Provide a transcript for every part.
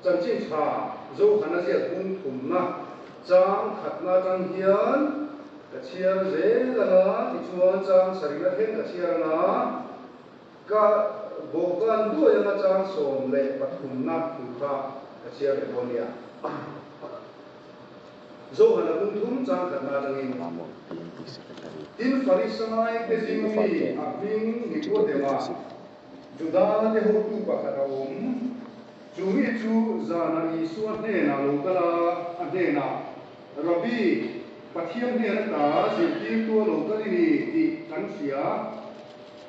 Chanchin tha Johana ziak bung thumna chang khatna atang hian ka chhiar zel anga, tichuan chang sarihna thleng ka chhiar anga, ka bawhkan duai anga chang 13na thu kha ka chhiar leh dawn nia. Johana bung thum chang khatna atangin. Tin, Farisai te zing mi a hming Nikodema, Juda te hotu pakhat a awm. Chu mi chu zanah Isua hnenah lo kal a, a hnenah, Rabbi, Pathian hnen ata zirtirtu a lo kal i ni tih kan hria.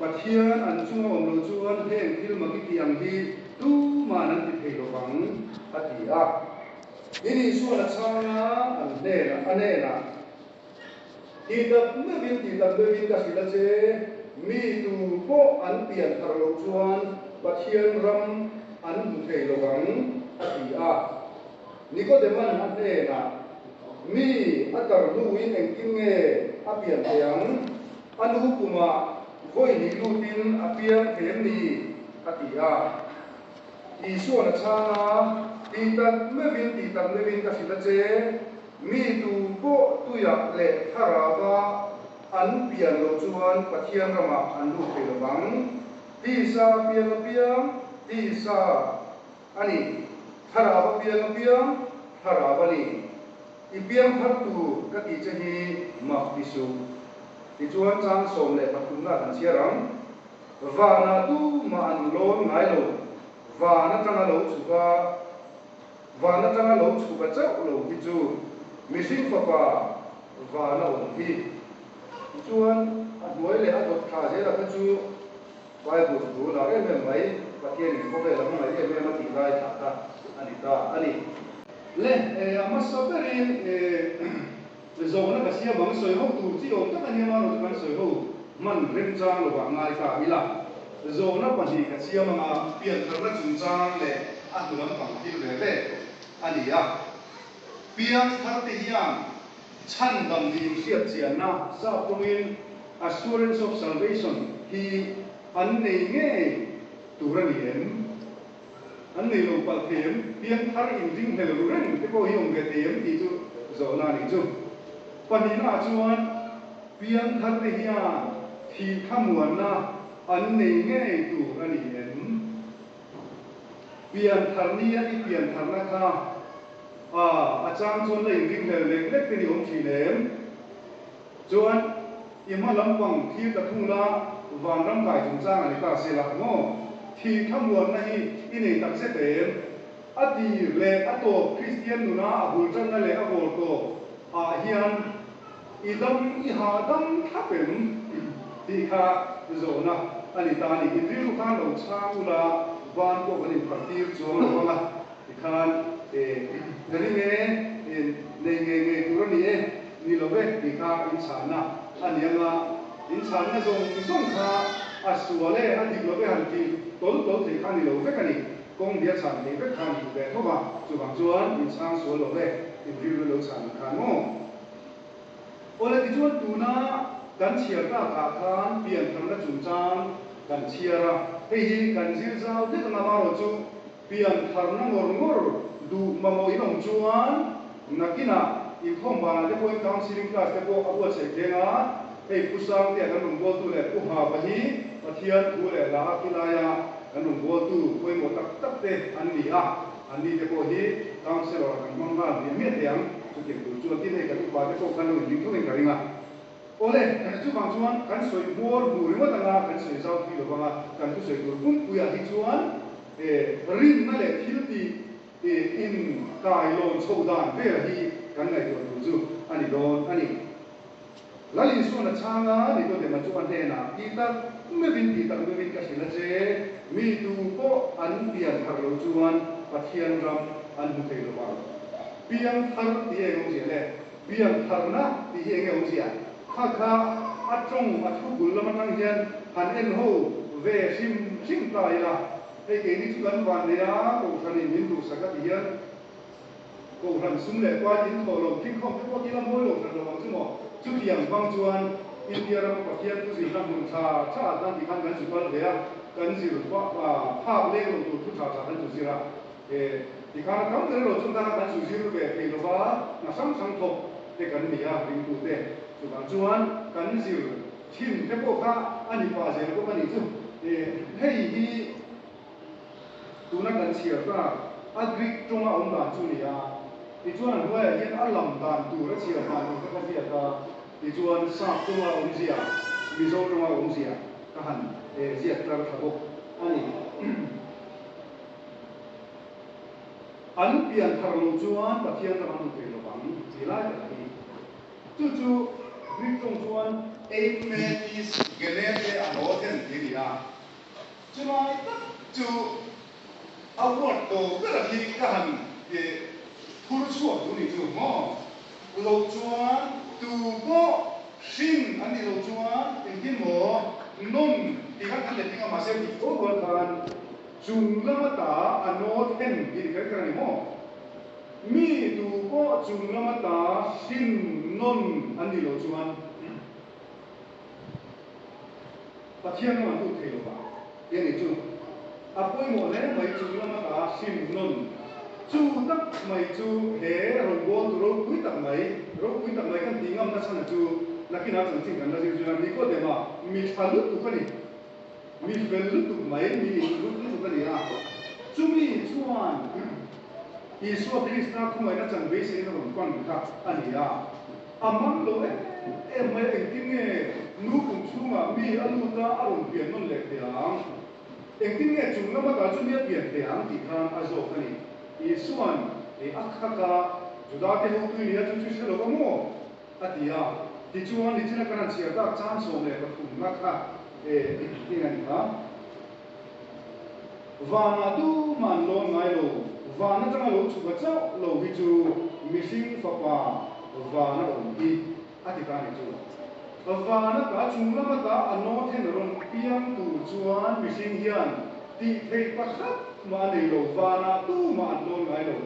Pathian an chunga awm lo chuan heng thil mak i tih ang hi tuman an ti thei lo vang, a ti a. Tin, Isuan a chhang a, an hnenah, a hnenah, Ti tak meuhin, ti tak meuhin ka hrilh a che, mi tu pawh an pian thar loh chuan Pathian ram an hmu thei lo vang, a ti a. Nikodeman a hnenah, Mi a tar hnuin engtin nge a pian thei ang? A nu kumah vawi hnih lutin a piang thei em ni? a ti a. Isuan a chhang a, Ti tak meuhin, ti tak meuhin ka hrilh a che, Mi tu pawh tuiah leh thlarauva an pian loh chuan Pathian ramah an lut thei lo vang. Tisa piang apiang tisa a ni, thlarau apiang apiang thlarau a ni. I piang thar tur ka tih che hi mak ti suh. Tichuan chang 13 ah kan chhiar ang. Vanah tumah an lawn ngai lo, van atanga lo chhuk a. Van atanga lo chhuk a chauh lo hi chu mihring fapa van a awm hi. Tichuan, a hnuai leh a dawt thla zela kha chu Bible thu lar em em mai, Pathianin khawvel a hmangaih em em a tih lai thlah kha a ni ta a ni. Le, a hmasa berin zawhna ka siam ang, sawi ho tur chi awm tak a nia, amaherawhchu kan sawi ho hman remchang lovah ngai ta ila. Zawhna pahnih ka siam anga piantharna chungchang leh a hnu lampang thil ve ve a ni a. Piangthar te hian chhandam nih inhriat chianna sap tawngin assurance of salvation hi an nei ngei tur a ni em? An nei lo palh thei em? Piangthar inringhlel ru reng te pawh hi awm ve thei em tih chu zawhna a nih chu. Pahnihnaah chuan piangthar te hian thih thlamuanna an nei ngei tur a ni em? Pianthar nia i piantharna kha a a chang chuan la inringhlel lek lek te ni awm thin em? Chuan i hma lampang thil ta thung la vanram kai chungchang a ni ta se la maw? Thih thlamuanna hi i nei tak zet em? A tir leh a tawp Kristian nuna a bul tanna leh a vawl tawp ah hian i dam i hahdam thlap em? Tih kha zawhna a ni ta a ni. In rilru khan lo chhang ula van pawh kan inpharh tir chuang lo vang a, tikhan ka ring e, nei ngei ngei tur a ni e, ni lo ve tih kha in chhanna a ni ang a, in chhanna zawng zawng kha a sual e, a dik lo ve han tih tawl tawl thei kha a ni lo vek a ni. Kawng bia chhan thei vek kha a ni ve tho va, chuvang chuan in chhang sual lo ve, in rilru lo chhan ang khan maw? Awle tichuan tuna kan chhiar takah khan piantharna chungchang kan chhiar a, hei hi kan zir zau hlek anga marawh chu piantharna ngawr ngawr duh mamawh in awm chuan nakinah inkhawm banah te pawhin counselling class te pawh a buatsaih theng a, hei Pu Sangtea kan rawngbawltu leh Pu Hava hi Pathian thu leh hla a khilaia kan rawngbawltu pawimawh tak tak te an ni a. Anni te pawh hi councillor kan hmang nghal miah miah thei ang, chutiang tur chuan tin hei kan upa te pawh khan lo inring thungin ka ring a. Awle, chuvang chuan kan sawi hmuar hmu ringawt anga kan sawi zau thui lo vang a, kan thusawi tur pumpuiah hi chuan rinna leh thil tih in kai lawn chho dan vel hi kan ngaihtuah tur chu a ni dawn a ni. Lal Isuan a chhang a, Nikodema chu a hnenah, Ti tak meuhin, ti tak meuhin ka hrilh a che, mi tu pawh an pian thar lo chuan Pathian ram an hmu thei lo vang. Piang thar tih hi eng awmzia le? Pian tharna tih hi enge awmzia? Kha kha a tawng a thu bul lam atang hian han en ho ve hrim hrim ta ila, hei keini chu kan van nei a, Kohhranin min duhsak a ti hian, Kohhran sum leh pai in thawh lo thing khawm te pawh tila mawi lo hran lo ang chu maw? Chutiang hmang chuan India rama Pathian thu zirna hmun tha tha ah khan tikhan kan zu kal ve a, kan zir phak leng lo tur thu tha tha kan zu zir a. Tikhan a tam ber erawh chuan tana kan zu zir ve thei lova hna hrang hrang thawk te kan ni a, ringtute. Chuvang chuan kan zir thin te pawh kha a ni pah zel bawk a nih chu. Hei hi tuna kan chhiar tak a Greek tawnga awm dan chu a ni a, tichuan a hnuaiah hian a lam dan tur, a chhiar dan tur kha ka ziak a, tichuan Sap tawnga awmzia, Mizo tawnga awmzia ka han ziak tlar thla bawk a ni. An pian thar lo chuan Pathian ram an hmu thei lo vang tih lai tak hi. Chu chu Greek tawng chuan Eimetis genete anothen tih a ni a. Chulai tak chu a word to ber khi ka han phur chhuak duh ni chu maw? Lo chuan tu pawh hrin an nih loh chuan engtin maw non tih khan kan let ding a mahse tih fo rual khan chung lama ta a nawt hen tih ni kher kher a ni maw? Mi tu pawh chung lama ta hrin non an nih loh chuan Pathian ram an lut thei lo vang tih a ni chu. A pawimawh hle mai chung lama ta hrim nawn chu tak mai chu he rawnbawl tu ropui tak mai, ropui tak mai kan tih ngamna chhan a chu nakinah chanchin kan la zir zui a, Nikodema mi tha lutuk a ni, mi fel lutuk mai, mi inruk lutuk a ni a, chumi chuan Isua Krista khawngaihna chan beiseiin a rawn pan kha a ni a. A mang lo em em mai a, engtin nge nu kum chhungah mi a lut a, a rawn pian nawn leh thei ang? Engtin nge chung lama ta chu mi a pian thei ang tih khan a zawk a ni. Isua'n e a khak a, Judate ho tui nia chu chu hre lo va maw? a ti a. Tichuan, nichina kan han chhiar tak chang 13 na kha e engtin a ni kha? Vanah tu man lawn ngai lo, van atanga lo chhuk a chauh lo hi chu mihring fapa van a awm hi a ti ta ni chu. Van ata chung lam ata a naw then rawn piang tur chuan mihring hian tih theih pakhat mah a nei lo, vanah tu mah an lawn ngai lo.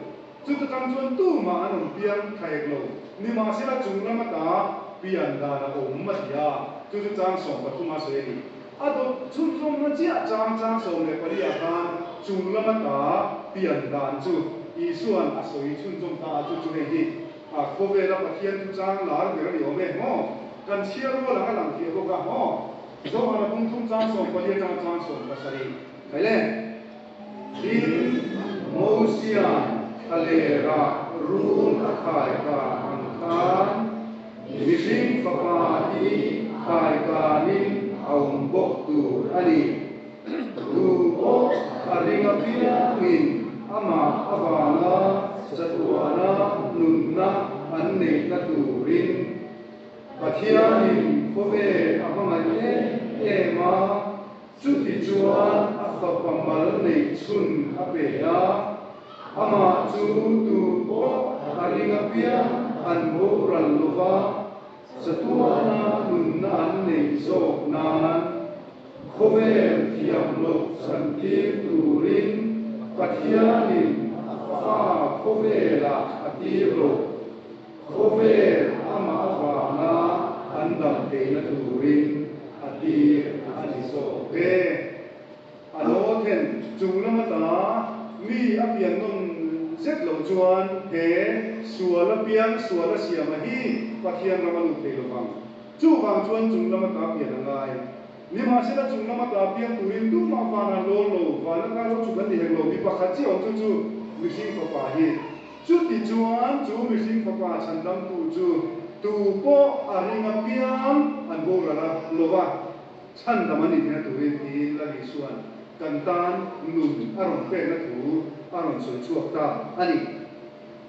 Chuta tang chuan tu mah an rawn piang tha hek lo, nimahsela chung lam ata pian dan a awm a ti a, chu chu chang 13 a sawi a ni. A dawt chhunzawmna chiah chang chang 14 ah khan chung lam ata pian dan chu Isua'n a sawi chhunzawm ta a, chu chu hei hi a khawvela Pathian thu chang lar ber a ni awm e maw? Kan chhiar rual ang a lang fiah bawk a maw? Zohana bung thum chang 14 atanga chang 17 mai le. Tin, Mosia'n thlalera rul a khai kân ang khan, mihring fapa hi khai kânin a awm bawk tur a ni. Tu pawh a ring apiangin amah avanga chatuana nunna an neihna turin Pathianin khawvel a hmangaih em em a. Chuti chuan a fapa mal neih chhun a pe a, amah chu tu pawh a ring apiang an boral lo va, chatuana nunna an neih zawk nan khawvel thiam loh chantir turin Pathianin a fa khawvelah a tir lo. Khawvel amah avanga an dam theihna turin a tir a ni zawk e. A lo then chung lama ta mi a pian nawn zet loh chuan he sual a piang sual a siam a hi Pathian ram a lut thei lovang. Chuvang chuan chung lama ta pian a ngai. Nimahsela chung lama ta piang turin tumah van an lawn lo, van ata lo chhuk an ni hek lo. Mi pakhat chiah awm chu chu mihring fapa hi. Chuti chuan chu mihring fapa chhandamtu chu tu pawh a ring apiang an boral a lo va, chhandam an inhna turin tiin Lal Isua'n kan tan nun a rawn pekna thu a rawn sawi chhuak ta a ni.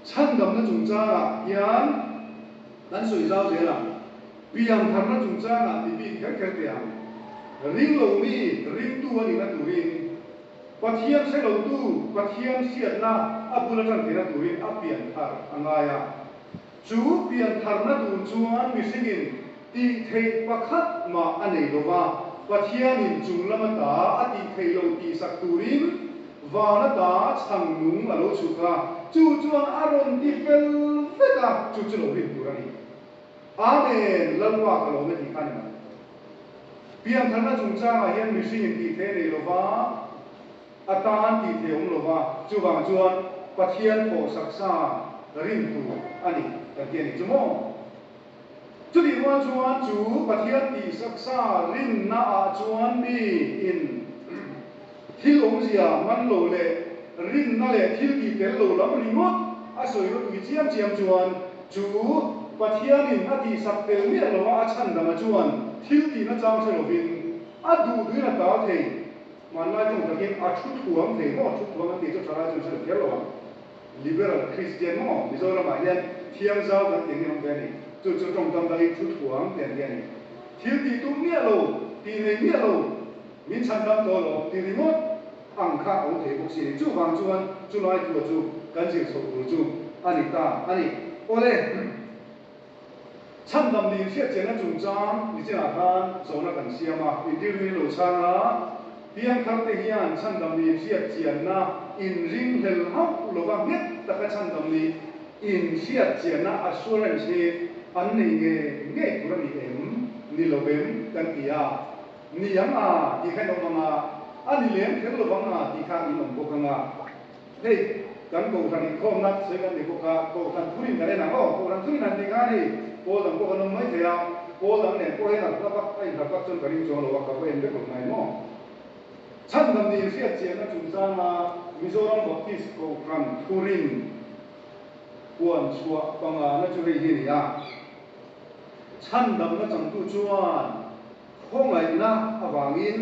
Chhandamna chungchangah hian kan sawi zau zel ang. Piangtharna chungchangah ti bik kher kher teh ang. Ring lo mi ringtu a nihna turin Pathian hre lotu Pathian hriatna a bul atang theihna turin a pian thar a ngai a. Chu pian tharna tur chuan mihringin tih theih pakhat mah a nei lo va, Pathianin chung lam ata a tih theih lo tihsak turin van ata chhang nung a lo chhuk a, chu chuan a rawn ti fel vek a, chu chu lo rin tur a ni. Amen! Lalpa ka lawm e tih kha a ni mai. Piangtharna chungchangah hian mihring in tih theih a nei lo va, a tan tih theih a awm lo va, chuvang chuan Pathian thawhsak sa rin tur a ni kan ti a ni chu maw? Chutih rual chuan chu Pathian tihsak sa rinna ah chuan mi in thil awmzia man lo leh rinna leh thil tih tel lo lam ringawt a sawi ropui chiam chiam chuan chu Pathianin a tihsak tel miah lova a chhandama chuan thil tihna chang hre lovin a duh duhin a tal thei. Hmanlai tawng takin a thu thuam thei maw? Thu thuam an tih chu thalai chuan hre lo kher lo ang. Liberal Christian maw? Mizoramah hian thiangzau kan tih ang hi an awm ve a ni. Chu chu tawngkam dangin thu thuam te an ti a ni. Thil tih tum miah lo, tih nei miah lo, min chhandam tawh lo ti ringawt ang kha a awm thei bawk si a ni. Chuvang chuan chulai thua chu kan zir chhoh tur chu a ni ta a ni. Awle! Chhandam nih hriatchianna chungchang nichinah khan zawhna kan siam a, intirtu in lo chhang a, piangthar te hian chhandam nih hriatchianna inringhlel hauh lova nghet taka chhandam nih inhriatchianna assurance hi an nei ngei ngei tur a ni em? Ni lo em? Kan ti a, ni ang a tih kha in awm ang a, a ni lem kher lovang a tih kha in awm bawk ang a. Hei, kan Kohhran inkhawmna sawi kan ni bawk a, Kohhran thurin kan en ang aw, Kohhran thurin han tih khan hei pawl dang pawh kan awm mai thei a, pawl dang nen pawh hian a hla vak, a inhla vak chuan ka ring chuang lo a, ka va en vek lo ngai maw? Chhandam nih hriatchianna chungchanga Mizoram Baptist Kohhran thurin puan chhuah pangana chu hei hi a ni a, Chhandamna changtu chuan Khawngaihna avangin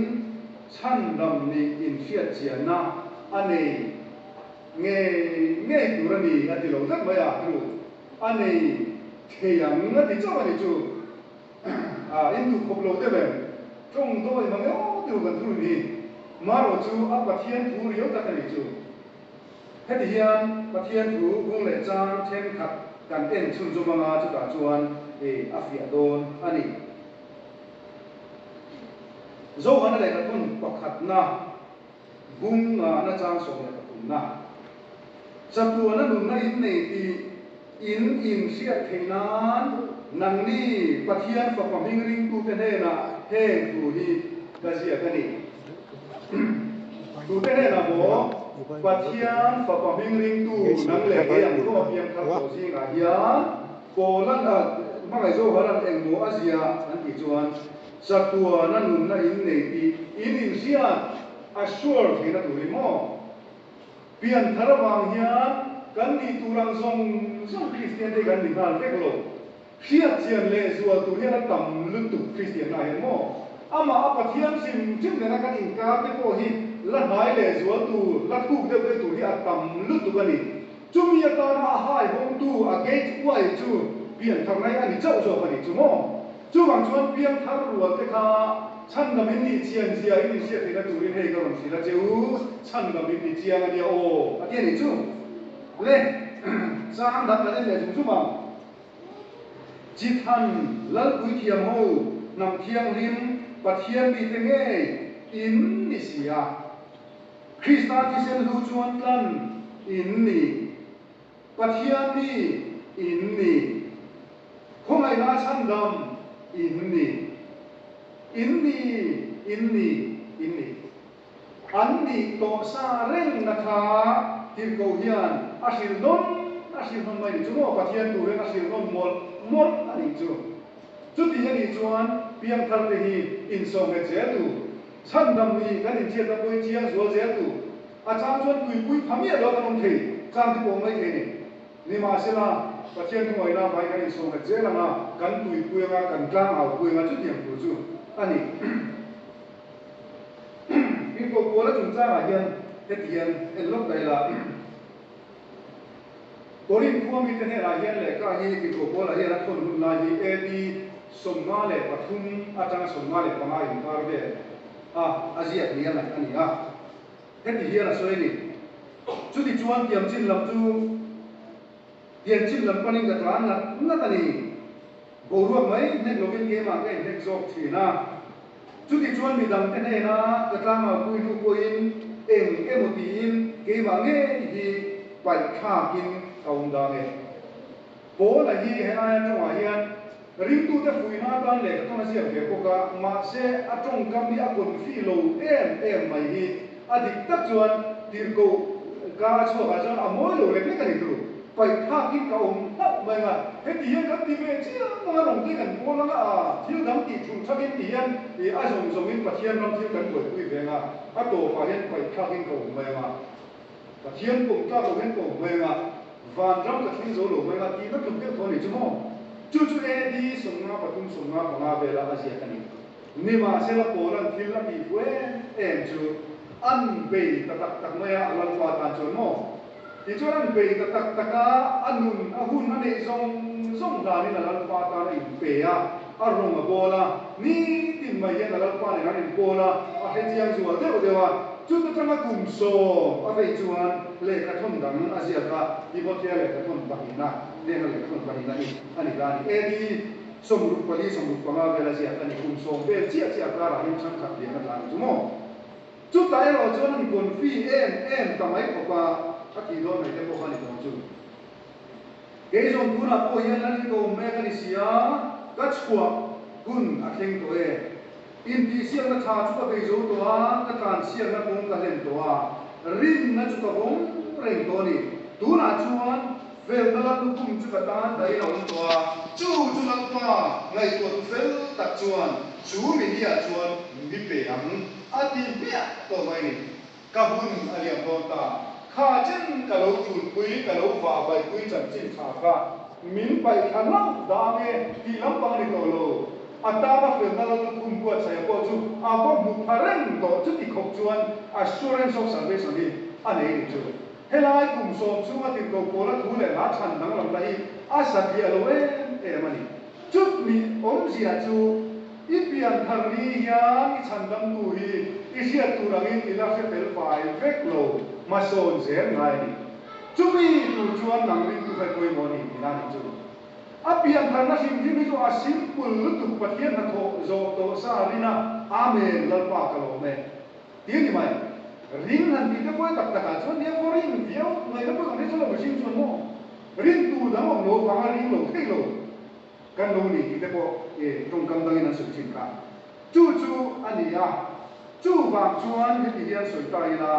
chhandam nih inhriatchianna a nei ngei ngei tur a ni a ti lo tlat mai a, ru a nei thei ang a ti chauh a ni chu. A in duh khawp lo deuh em? Tawng dawi mang emaw ti ru kan thurun hi. Marawh chu a Pathian thu riau tak a ni chu. Heti hian Pathian thu bung leh chang thenkhat kan en chhunzawm anga chutah chuan a fiah dawn a ni. Zohana lehkhathawn pakhatna bung ngahna chang 13na chatuana nunna in nei tih in inhriat theih nan nangni Pathian Fapa hming ringtute hnenah heng thu hi ka ziak a ni. Tute hnenah maw Pathian Fapa hming ringtu nang leh kei ang khaw piangthar tawh zingah hian Pawlan a hmangaih Zoharan engmaw a zia an tih chuan chatuana nunna in nei tih in inhriat a sure theihna turin maw? Pian thar avang hian kan nih tur ang zawng zawng Kristian te hi kan ni nghal vek lo. Hriat chian leh zual tur hian a tam lutuk Kristian na hian maw? Amah a Pathian hrim hrim nena kan inkar te pawh hi la hnai leh zual tur, la thuk deuh deuh tur hi a tam lutuk a ni. Chumi atana a haihawmtu a gate uai chu pianthar nai a ni chauh zawk a nih chu maw? Chuvang chuan piangthar rual te kha chhandam in nih chian zia in inhriat theihna turin hei ka rawn hrilh a che u, chhandam in ni chiang a nia aw a ti a nih chu. Le chang dang kan en leh zung zung ang. Chithan Lalpui thiam ho hnam thianghlim Pathian mite ngei in ni si a. Krista thisen hlu chuan tlan in ni, Pathian mi in ni, khawngaihna chhandam in ni, in ni, in ni, in ni. An nih tawh sa rengna kha tirhkoh hian a hrilh nawn a hrilh nawn mai ni chu maw? Pathian tur hian a hrilh nawn mawlh mawlh a nih chu. Chuti a nih chuan piangthar te hi insawhnghet zel tur. Chhandam nih kan inchhiatna pawhin chiang zual zel tur. A chang chuan tuipui pha miah lo kan awm thei, chang te pawh mai thei ni. Nimahsela, Pathian thuhmawihna avangin kan insawhnghet zel ang a, kan tuipui ang a, kan tlang au pui ang a, chutiang tur chu a ni. Inkohkuala chungchangah hian heti hian en lawk ta ila. Korinth khua mite hnenah hian lehkha hi Tirhkoh Paula hian a thawn hun lai hi AD 53 atanga 55 inkar vel a a ziak ni a ngaih a ni a. Heti hian a sawi a ni. Chutichuan tiamchin lam chu tiamchin lam panin ka tlan ngat ngat a ni. Boruak mai hnek lovin keimah ka inhnek zawk thin a. Chutichuan midangte hnena ka tlangau pui hnu pawhin eng emaw tiin keimah ngei hi paih thlakin ka awm dang e. Paula hi helaia tawngah hian ringtute fuihna atan lehkha thawn a ziak ve bawk a, mahse a tawngkam hi a confi lo em em mai hi a dik tak chuan tirhkoh. Ka a chhuakah chuan a mawi lo lek lek a ni tu. Paih thakin ka awm hlauh mai anga, heti hian kan ti ve chiang ang a, rawng te kan pawl anga, a thil dang tih thulh thakin ti hian i a zawng zawngin Pathian ram thil kan buaipui ve anga, a tawpah hian paih thakin ka awm mai anga, Pathian pawm tlak lo hian ka awm mai anga, van ram ka thleng zo lo mai anga tih na tluk deuh tho a ni chu maw? Chu chu AD 53 55 vela a ziak a ni. Nimahsela Pawla'n thil a tih fu em em chu an bei ta tak tak mai a, a Lalpa tan chuan maw? Tichuan an bei ta tak tak a, a nun, a hun a neih zawng zawng hlanin a Lalpa tan a inpe a, a rawng a bawl a, nitin mai hian a Lalpa nen an inpawl a, a hrechiang zual deuh deuh a. Chuta tanga kum sawm a vei chuan lehkhathawn dang a ziak a, Timothea lehkhathawn pahnihna, hnena lehkhathawn pahnihna hi a ni ta a ni. AD. 64, 65 vela ziak a ni. Kum sawm vel chiah chiah karah hian changkhat lian a tla ni chu maw? Chutah erawh chuan an confi em em ta mai khawp a, a tih dawn mai te pawh kha a ni tawh chu. Kei zawng tunah pawh hian Lalin ka awm mek a ni si a, ka chhuah hun a thleng tawh e. Intihsiakna tha chu ka bei zo tawh a, ka tlansiakna kawng ka hlen tawh a, rinna chu ka vawng reng tawh a ni. Tunah chuan felna lal lukhum chu ka tan dahin a awm tawh a, chu chu Lalpa ngaihtuah tu fel tak chuan chu miniah chuan mi pe ang a ti hmiah tawh mai ni. Ka hun a liam dawn ta. Kha chen ka lo ṭulpui, ka lo vahvaihpui chanchin tha kha min paih thla hlauh dah ange tih lampang a ni tawh lo. A tana felna lal lukhum buatsaih pawh chu a va hmu pha reng tawh. Chuti khawp chuan assurance of salvation hi a nei ni chu. Helai kum sawm chhunga tirhkoh pawla thu leh hla chhan danglamna hi a satliah lo em em a ni. Chutmi awmzia chu i pian thar ni hian i chhandamtu hi i hriat tur angin i la hre fel fai vek lo hmasawn zel ngai a ni. Chumi tur chuan nang ringtu kha i pawimawh a ni tihna a ni chu. A pian tharna hrim hrim hi chu a simple lutuk Pathian hnathawh zawh tawh sa rina Amen Lalpa ka lawm e. Ti a ni mai. Ring han tih te pawh tak takah chuan nia pawh rin viau ngaihna pawh kan hre chuan lo mihring chuan maw rin tu dang awm lo vanga ring lo thei lo kan lo ni tih te pawh e tawngkam dangin an sawi thin kha. Chu chu a ni a, chuvang chuan heti hian sawi ta ila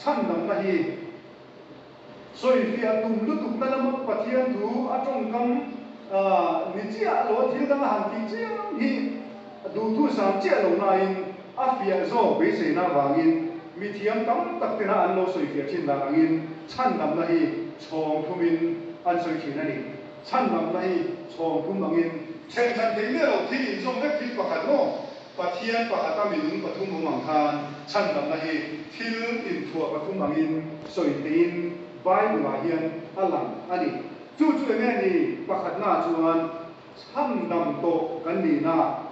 chhandamna hi sawifiah tum lutukna lama Pathian thu a tawngkam ni chiah lo a thil danga han tih chiang hi duhthusam chiah lo nain a fiah zawk beiseina avangin mithiam tam tak tena an lo sawifiah thin dan angin chhandamna hi chhawng thumin an sawi thin a ni. Chhandamna hi chhawng thum angin. Ṭhenkhat thei miah lo thil inzawm vek thil pakhat maw? Pathian pakhata minung pathum awm ang khan chhandamna hi thil inthuah pathum angin sawi theiin Bible-ah hian a lang a ni. Chu chu enge ni? Pakhatnaah chuan chhandam tawh kan nihna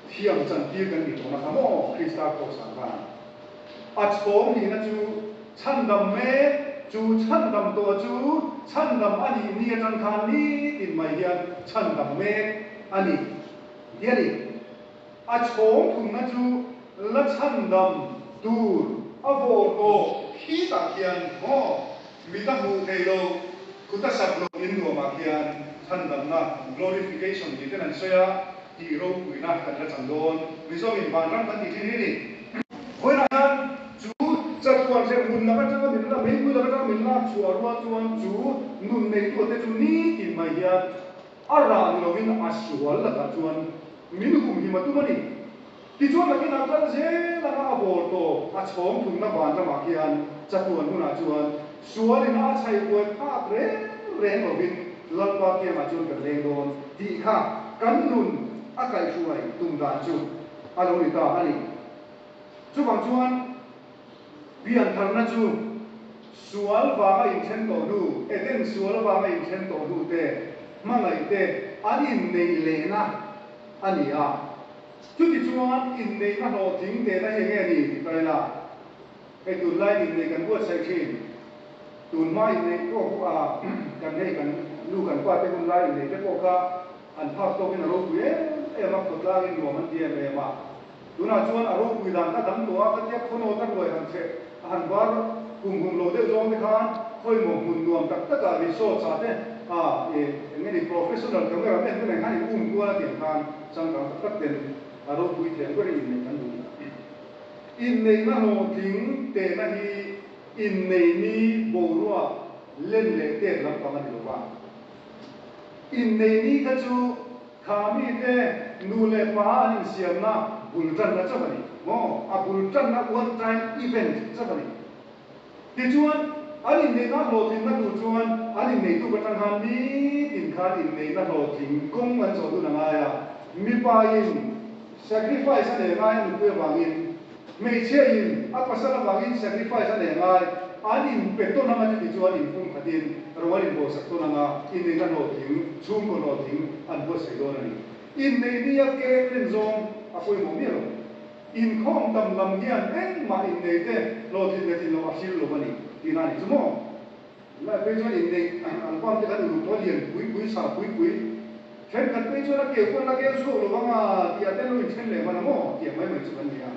thiam chantir kan ni tawhna kha maw Krista Kross-ah khan a chhawm nihna chu chhandam mek, chu chhandam tawh chu chhandam a nih ni atang khan nitin mai hian chhandam mek a ni. Ti a ni. A chhawng thumna chu la chhandam tur a vawr tawh khitah khian maw mit a hmuh thei lo, kut a sap lo in nuamah khian chhandamna, glorification, tih ten an sawi a, tih ropuina kan la chang dawn. Mizoin vanram kan tih thin hi ni. Vawiinah hian chu chatuan hrem hun lak atanga min la, meipui lak atanga min lak chhuah rual chuan chu nun neituate chu nitin mai hian A rah ni lovin a sual lakah chuan min humhim a tum a ni. Tichuan nakinah kal zel anga a vawl tawp a chhawng thumna van ramah khian chatuan hunah chuan sualin a chhaih buai phak reng reng lovin Lalpa kiangah chuan kan leng dawn tih kha kan nun a kaihhruai tum dan chu a lo ni ta a ni. Chuvang chuan Piantharna chu sual vanga inthen tawh hnu, Eden sual avanga inthen tawh hnu te, hmangaih te an inneih lehna a ni a. Chutichuan inneihna hlawhtling tehna hi enge ni ti ta ila, hei tunlaiin inneih kan buatsaih thin, tunhma inneih pawh a kan hei kan nu kan pa te hunlai inneih te pawh kha an phak tawkin a ropui em em a, khawtlangin nuam an ti em em a. Tunah chuan a ropui dan kha dang tawh a, khatia khawnawt a ruai han cheh a han var hum hum lo deuh zawng te khan khawimaw hmun nuam tak takah resort ah te a e eng nge ni professional camera men te nen khan in um kual a tiang khan changkang tak tak ten a ropui thiam ber in inneih kan duh. Inneihna hlawhtling tehna hi. Innei ni boruak len leh tet lampang a ni lo va. Innei ni kha chu kha mite nu leh pa an insiamna bul tanna chauh a ni maw? A bul tanna one time event chauh a ni. Tichuan, an inneihna hlawhtlinna tur chuan an inneitu atang khan nitin khan inneihna hlawhtling kawng an zawh dun a ngai a. Mipa in sacrifice a nei ngai a nupui avangin, hmeichhia in a pasal avangin sacrifice a nei ngai, an inpe tawn anga chuti chuan inpumkhatin ro an inbawhsak tawn anga inneihna hlawhtling, chhungkaw hlawhtling an buatsaih dawn a ni. Inneih nia kek len zawng a pawimawh miah lo. Inkhawm tam lam hian engmah innei te hlawhtlin leh tlin loh a hril lo a ni tihna a ni chu maw? Tunlai phei chuan inneih album te kan uluk tawh a, lian pui pui, sa pui pui, thenkhat phei chuan a keu pawh an la keu chhuak lo vang a tih ah te an lo inthen leh hman a maw tih ang mai mai chu kan ni a.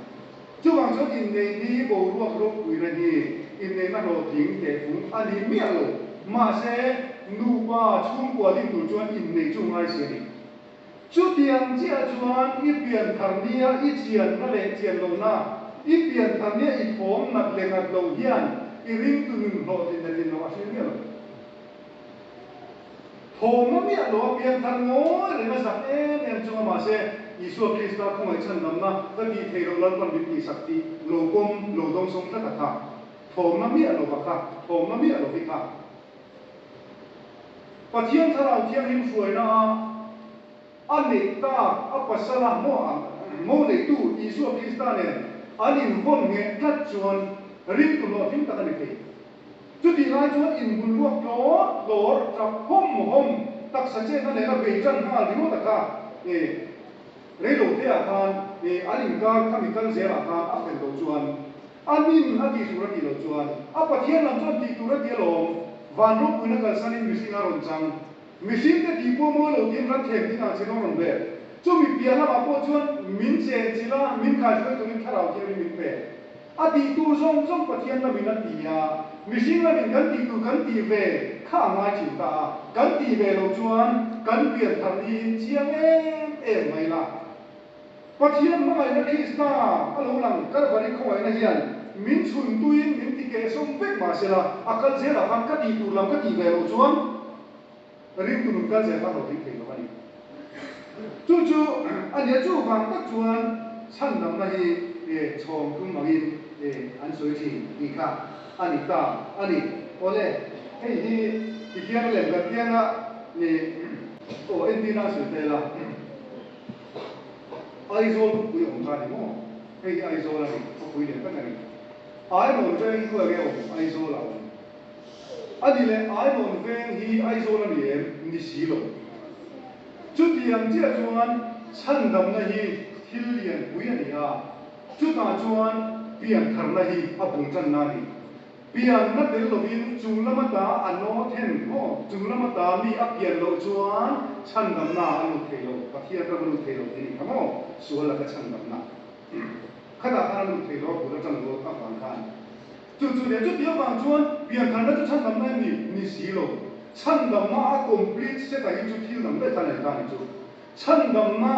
Chuvang chuan inneih ni boruak ropuina hi inneihna hlawhtling tehfung a ni miah lo. Mahse, nupa chhungkua ding tur chuan inneih chu ngai si a ni. Chutiang chiah chuan i pianthar nia i chianna leh chian lohna, i pianthar nia i thawm nat leh nat loh hian i ringtu nun hlawhtlin leh tlin loh a hrilh miah lo. Thawmna miah lo a pianthar ngawi reng a zak em em chunga mahse Isua Krista khawngaih chhandamna ka tih theih loh Lalpan min tihsak tih lo pawm lo dawngsawng tlat a kha. Thawmna miah lova kha, thawmna miah lovi kha. Pathian Thlarau Thianghlim hruaina a a neih tak a pasala mo ang mo neitu Isua Krista nen an invawn ngheh tlat chuan ringtu hlawhtling tak a ni thei. Chutih lai chuan inbulruak tlawr tlawr tap hawm hawm taksa chetna nena bei tan nghal ringawt a kha e reilote-ah khan e an inkar khami kal zelah khan a fel loh chuan A min a tih tur a tih loh chuan a Pathian lam chuan tih tur a ti alawm. Van ropuina kalsanin mihring a rawn chang. Mihringte tih pawh mawi lo tiin ran thleng ding ang chin a rawn vel. Chumi piah lamah pawh chuan min chen chilh a, min khaihruai turin thlarau thianghlim min pe. A tih tur zawng zawng Pathian lamin a ti a, mihring lamin kan tih tur kan tih ve kha a ngai thin ta a, kan tih ve loh chuan kan pian thar niin chiang em em mai la. Pathian hmangaihna Krista a lo lang Kalvari khawngaihna hian min chhun tuin min ti kehsawm vek mah sela, a kal zelah khan ka tih tur lam ka tih ve loh chuan ringtu nun kal zel kha hlawhtling thei lo a ni. Chu chu a nia chuvang tak chuan chhandamna hi chhawm tum angin an sawi thin tih kha a ni ta a ni. Awle, hei hi tihian lem kan tianga aw entirna a sawi tel a. Aizawl khawpui awm kha a ni maw? Hei hi Aizawl a ni, khawpui lian tak a ni. Ainawn veng hi khawi nge awm? Aizawl a awm. A ni leh, Ainawn veng hi Aizawl a ni em? Ni si lo. Chutiang chiah chuan chhandamna hi thil lianpui a ni a, chutah chuan piantharna hi a bul tanna a ni. Pianna tel lovin chung lama ta a naw then maw? Chung lama ta mi a pian loh chuan chhandamna a lut thei lo, Pathian ram a lut thei lo tih a ni kha maw? Sual laka chhandamna khatah khan a lut thei lo a bul atang rual avang khan. Chu chu nia, chuti avang chuan piantharna chu chhandamna em ni? Ni si lo. Chhandamna a complete set ah hi chu thil dang daih khan a ni ta a ni chu. Chhandamna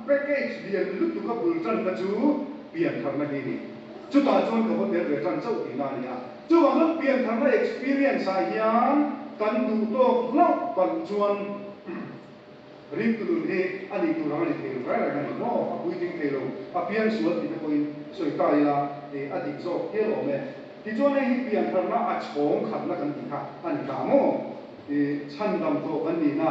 package lian lutuk a bul tanna chu piantharna hi a ni. Chutah chuan ka va tel ve tan chauh tihna a ni a. Chuvang chuan piantharna experience ah hian kan duh tawk hlauh palh chuan ringtu nun hi a nih tur ang a ni thei lo reng reng a ni maw? A puitling thei lo, a piangsual tih te pawhin sawi ta ila a dik zawk hial awm e. Tichuan hei hi piantharna a chhawng khatna kan tih kha a ni ta maw? Chhandam tawh kan nihna.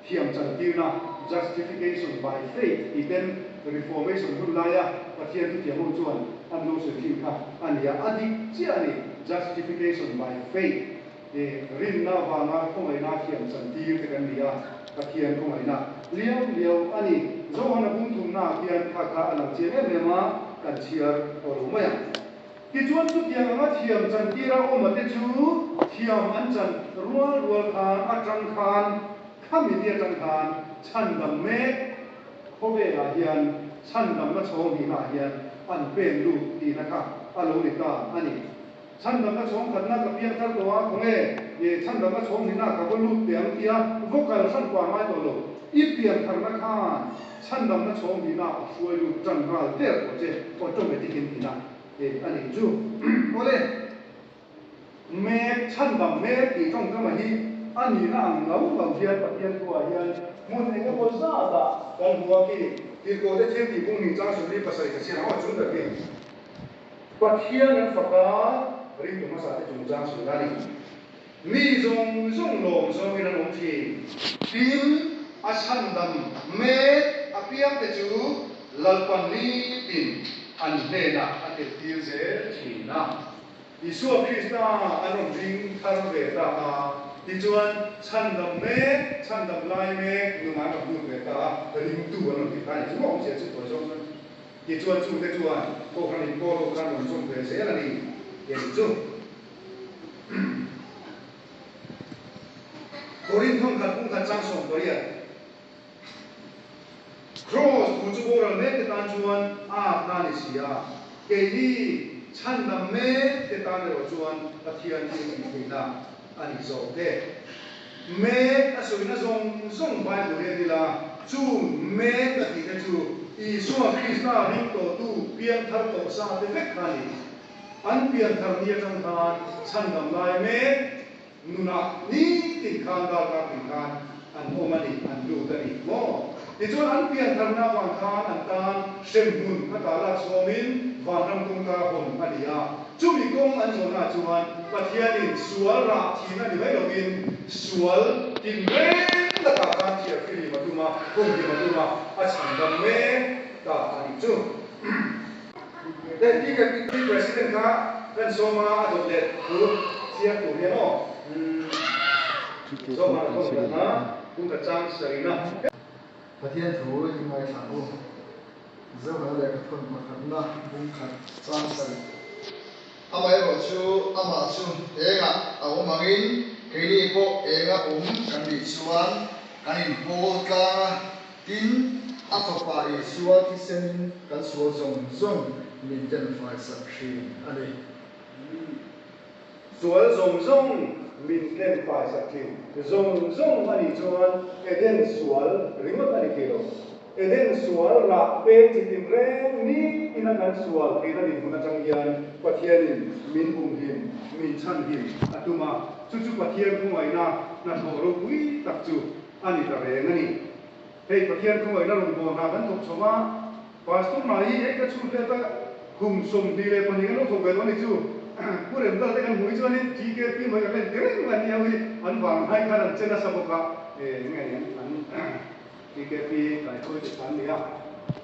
Thiam chantirna, justification by faith, tih ten Reformation hun laia Pathian thutiam ho chuan an lo sawi thin kha a ni a, a dik chiah a ni, justification by faith, rinna avanga khawngaihna thiam chantir te kan ni a, Pathian khawngaihna liau liau a ni. Johana bung thumnaah khian kha kha a lang chiang em em a, kan chhiar tawh lo mai ang. Tichuan chutiang anga thiam chantira awma te chu thiam an chan rual rual khan atang khan khami ni atang khan chhandam mek khawvelah hian chhandamna chhawng hnihnaah hian an pen lut tihna kha a lo ni ta a ni. Chhandamna chhawng khatna ka piang thar tawh a, khawnge chhandamna chhawng hnihnaah ka va lut teh ang tia va kal hran pah ngai tawh lo. I pian tharna khan chhandamna chhawng hnihnaah a hruai lut tan nghal der tawh che automatic in tina. E a nih chu. Awle. Mek, chhandam mek tih tawngkama hi a nihna ang lo lo hian Pathian thuah hian hmun eng emaw zatah kan hmu a khi. Tirhkohte thil tih bung nih chang 27 ka chhiar ang aw chung tak hi Pathian an fak a, ringtu hmasa te chungchang sawi a ni. Mi zawng zawng lawm zawngin an awm thin. Tin, a chhandam mek apiangte chu Lalpan nitin an hnenah a teltir zel thin a. Isua Krista an rawn ring thar ve ta a, tichuan chhandam mek, chhandam lai mek nunah an rawn lut ve ta a, ringtu an rawn ti ta a ni. Chu awmzia chu tawi zawng chuan tichuan chungte chuan Kohhran inpawl ho khan rawn zawm ve zel a ni tih a ni chu. Korinth thawnkhat pumkhat chang 18. Kraws thu chu boral mek te tan chuan a atna a ni si a, keini chhandam mek te tan erawh chuan Pathian thil tih theihna a ni zawk e. Mek a sawina zawng zawng Bible hian ila chung mek a tihte chu Isua Krista ring tawhtu piangthar tawh sa te vek kha a ni. An pianthar ni atang khan chhandam lai mek Nunah nitin khan darkar tin khan an awm a ni, an lut a ni maw? Tichuan an piantharna avang khan an tan hremhmun a ta lak sawmin vanram kawngka hawn a ni a. Chumi kawng an zawhnaah chuan Pathianin sual rah thin a ni mai lovin sual tinreng lakah khan thiar filim a tum a, humhim a tum a, a chhandam mek ta a nih chu. Hei TKP President kha kan sawm a, a dawt leh thu chiang tur hian aw. Sawm a thawm khat na, kum khat chang sarih na. Pathian thu i ngaithla u. Zohna lehkha thawn pakhatna bung khat chang sarih. Amaherawh chu amah chu engah a awm angin keini pawh enga awm kan nih chuan kan inpawl tlang a, Tin, a Fapa Isua thisenin kan sual zawng zawng min tlenfai sak thin a ni. Sual zawng zawng min tlenfai sak thin zawng zawng a nih chuan Eden sual ringawt a ni thei lo. Eden sual rah pek chi tin reng ni ina kan sual theihna dinhmun atang hian Pathianin min humhim, min chhanhim a tum a, chu chu Pathian khawngaihna hnathawh ropui tak chu a ni ta reng a ni. Hei Pathian khawngaihna rawn bawl hna kan thawk chho a, Pastor hna hi hei ka chhut let a, kum 22 kan lo thawk ve tawh a ni chu. Pu Remdal te kan hmuh hi chuanin TKP mai kan la inti reng mai a ni ho hi an vang hai khan an che nasa bawk a, eng nge ni an TKP kaihruai te kha an ni a.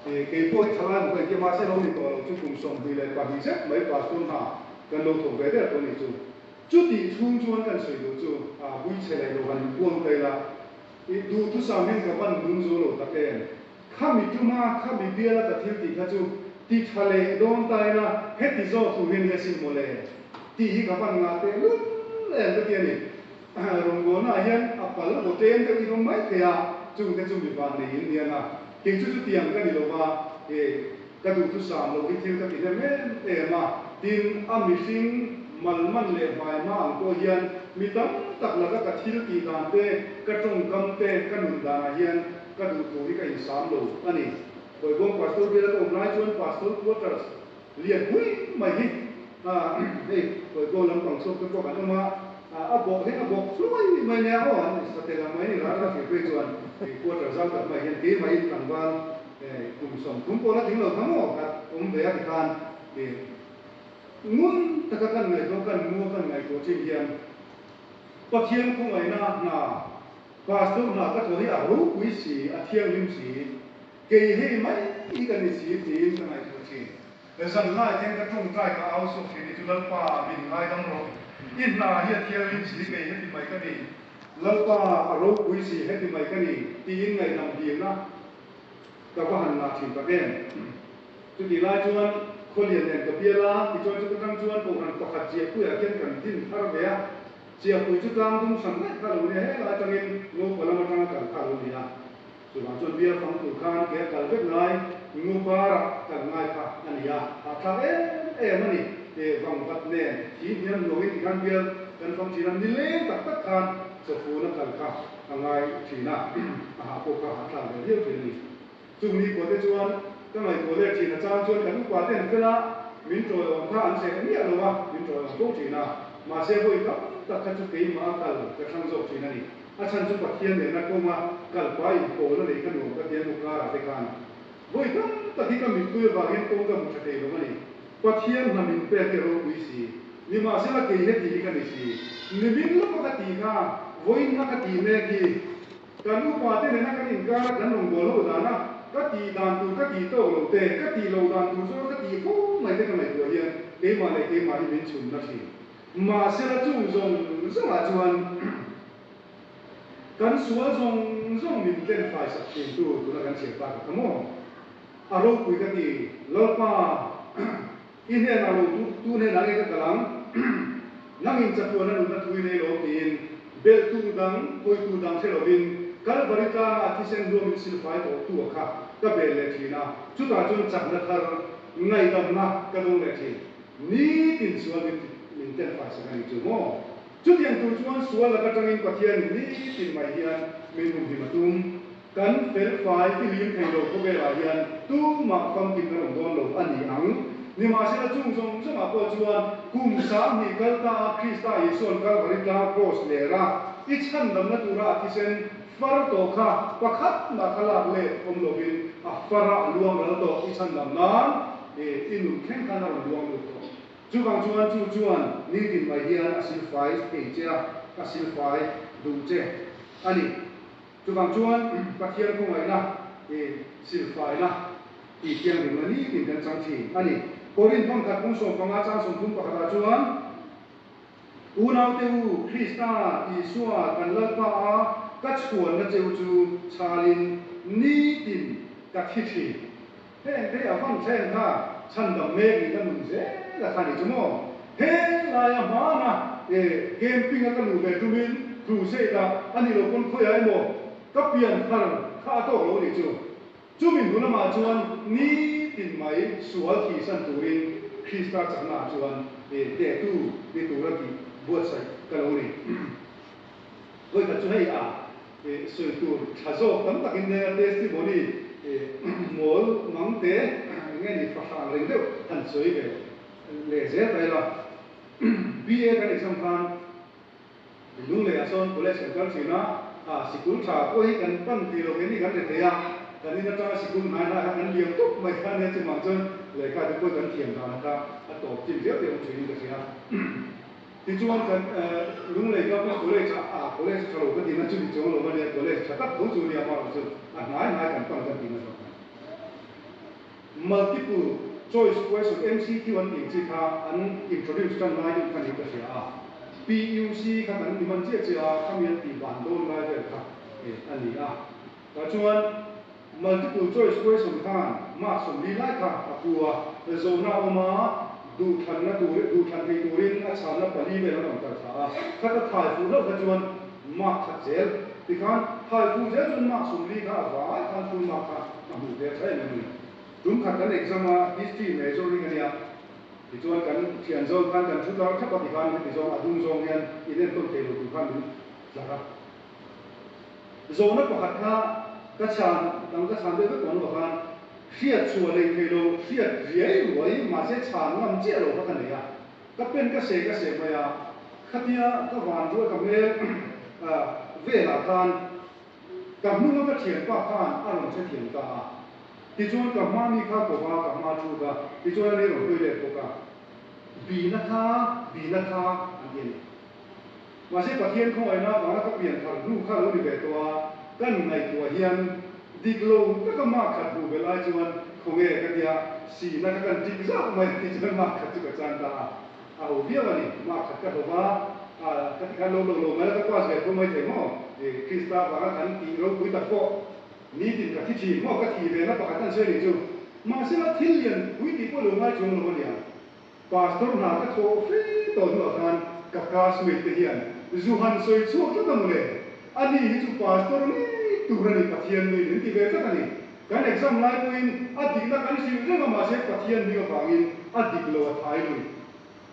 Kei pawh hi thalai ang pawh engkim mahse lo ni tawh lo chu kum 22 zet mai Pastor hna kan lo thawk ve der tawh a ni chu. Chutih chhung chuan kan sawi duh chu a bui chhe leh lo han inpuang ta ila, i duhthusam hian ka van nung zo lo tak em? Khami tuma khami biala ka thil tih kha chu ti tha leh dawn ta ila, heti zawk tur hian nia sin mawle tih hi ka van ngah teh lul em ka ti a ni. Rawngbawlnaah hian a pal vaw tlem deuh i awm mai thei a, chungte chu mi van nei in niang a, kei chu chutiang ka ni lo va, e Ka duhthusam lo hi thil ka ti hnem em em a, tin a mihring malman leh hmaihma ang pawh hian mi tam tak laka ka thil tih dan te, ka tawngkam te, ka nun danah hian ka duhthu hi ka insam lo a ni. Bawihbawm Pastor biala ka awm lai chuan Pastor Quarters lian pui mai hi hei Bawihbawm lampang chhuak te pawh kan awm a, a bawk hi a bawk hluai mai nia aw an satel ang mai ni ral ral thei phei chuan quarter zau tak mai hian keimahin tlangval Kum 30 pawh la tling lo kha maw ka awm ve a tikhan ngun taka kan ngaihtuah kan mua kan ngaihtuah thin hian Pathian khawngaihna hna Pastor hna ka thawh hi a ropui si a thianghlim si kei hei mai hi ka ni si tiin ka ngaihtuah thin. Zan lai ten ka tawngtai ka au sawk thin hi chu Lalpa min ngaidam rawh i hna hi a thianghlim si kei heti mai ka ni Lalpa a ropui si heti mai ka ni tiin ngaihdam dilna Ka va han ngah thin tak em? Chutih lai chuan Khawlian nen ka bial a, tichuan chu ka tang chuan Kohhran pakhat Chiahpuiah khian kan din thar ve a. Chiahpui chu tlang dum hran daih kha lo nia, helai atangin Ngopa lam atanga kal kha lo ni a. Chuvang chuan bial fang tur khan ke a kal vek ngai, Ngoparah kal ngai kha a ni a, hahthlak em em a ni. Vangvat nen thi hniam nuangin tikhan bial kan fang thin a, nileng tak tak khan chawfun a kal kha a ngai thin a, a hah pawh kha hahthlak ve viau thin a ni. Chung ni kuah te chuan ka ngaihtuah leh thin a chang chuan kan upa te an fel a, min tawiawm kha an cheh miah lo a, min tawiawm fo thin a. Mahse vawi tam tak kha chu keimah a kal ka thlang zawk thin a ni. A chhan chu Pathian nena kawnga kalpa inpawlna nei kha nuam ka ti a nu karah te khan. Vawi tam tak hi ka mittui avangin kawng ka hmu tha thei lo a ni. Pathian hna min pek hi a ropui si. Nimahsela kei heti hi ka ni si. Nimin lawka ka tih kha vawiinna ka tih mek hi. Kan upa te nena kan inkara kan rawngbâwl ho dana ka tih dan tur ka tih tawk lo te, ka tih loh dan tur zawng ka tih fo mai te ka ngaihtuah hian keimah leh keimah hi min chhunna thin. Mahsela chung zawng zawngah chuan kan sual zawng zawng min tlen fai sak thin tu tuna kan chhiar tak a maw? A ropui ka ti, Lalpa i hnenah lo tu tu hnenah nge ka kal ang? Nangin chatuana nunna thu i nei lo tiin belh tu dang, hawi tu dang hre lovin Kalvari tlanga thisen hluamin silfai tawh tu a kha ka bel leh thin a, chutah chuan chakna thar, ngaihdamna ka dawng leh thin. Nitin sual min min tenfai sak a ni chu maw? Chutiang tur chuan sual lak atangin Pathianin nitin mai hian min humhim a tum. Kan felfai filim thei lo khawvelah hian tumah famkim kan awm dawn lo a ni ang. Nimahsela chung zawng zawngah pawh chuan kum 2000 kal ta a Krista Isua'n Kalvari tlang kraws ler a, i chhandamna tura a thisen far tawh kha pakhat mah kha lak let awm lovin a far a a luang ral tawh i chhandam nan i nun thleng khan a rawn luang lut tawh. Chuvang chuan chu chuan nitin mai hian a silfai thei che a, a silfai duh che a ni. Chuvang chuan Pathian khawngaihna i silfaina tih thianghlimna nitin kan chang thin a ni. Korinth thawnkhat kung 15 chang 30 pakhatah chuan, Unaute u, Krista Isua kan Lalpa a ka chhuanna cheu chu chhalin nitin ka thi thin. Heng te a van then kha chhandam mek niin a nun zel a kha ni chu maw? He laia hmana e camping a ka luh ve tumin crusade ah a nih loh pawn khawiah emaw ka pian thar kha a tawk lo a nih chu. Chumi hnu lamah chuan nitin mai sual thihsan turin Krista chakna ah chuan e tehtu ni tura tih buatsaih ka lo ni. Vawikhat chu hei a sawi tur tha zawk tam takin nena testimony mawl mang te eng nge ni fahrang reng deuh han sawi ve leh zel ta ila. BA kan exam khan Lunglei ah sawn college kan kal thin a, sikul tha pawh hi kan pan thei lo keini kan ri thei a, kan in atanga sikul hnai hnai kha kan liam tawp mai kha nia chuvang chuan lehkha te pawh kan thiam dan kha a tawp chin viau te awm thin in ka hria. Tichuan kan Lunglei Government College ah ah college tha lo ka tihna chu ni chuang lo a nia, college tha tak tho chu nia amaherawh chu a hnai hnai kan pan kan tihna zawk a ni. Multiple choice question, MCQ an tih chi kha an introduce tan lai deuh kha niin ka hria a, PUC kha kan ni man chiah chiah a, khami an tih van dawn lai vel kha a ni a. Tah chuan multiple choice question khan mark 40 lai kha a pu a, zawhna a awm a, duhthlanna tur duhthlan thei turin a chhanna pali vel an rawn kal thla a, khata thai fuh hlauh kha chuan mark khat zel tikhan thai fuh zel chuan mark 40 kha a vai khan full mark kha a hmuh ve tha em em a ni. Tum khat kan exam a, history major ring a nia, tichuan kan thian zawn khan kan thu tar thap a tikhan heti zawng a dung zawng hian inenkawl thei lo tur khan min tlar a. Zawhna pakhat kha ka chhan dang ka chhan deuh vek tawh hnuah khan hriat chhuah lei thei lo, hriat riai ruai mahse chhan ngam chiah lo kha ka nei a, ka pen ka seh ka seh mai a, khatia ka van ruai ka hmel velah khan ka hnunga ka thianpa khan a rawn hrethiam ta a, tichuan ka hma mi kha kova ka hma thu kha tichuan ani rawn hawi let bawk a, bina kha bina kha an ti a ni. Mahse Pathian khawngaihna avanga ka pian thar hnu kha lo ni ve tawh a, kan ngaihtuah hian dik lo taka mark khat hmuh ve lai chuan khawnge ka tia sihna kha kan tik zauh mai tih chuan mark khat chu ka chan ta a, a ho viau a ni, mark khat ka hlawh a, ka ti khan lo lo lo mai la ka pass ve tho mai thei maw, Krista avanga kan tih ropui tak pawh nitin ka thi thin maw ka thih ve na pakhat an sawi a nih chu, mahsela thil lian pui tih pawh lo ngai chuang lo a nia. Pastor hna ka thawh fe tawh hnuah khan ka classmate te hian zu han sawi chhuak tlat a mawle. Ani hi chu pastor ngei tur a ni Pathian mi min ti ve tlat a ni. Kan exam lai pawhin a dikna kan hrilh reng a mahse Pathian hming avangin a dik lo a thai lui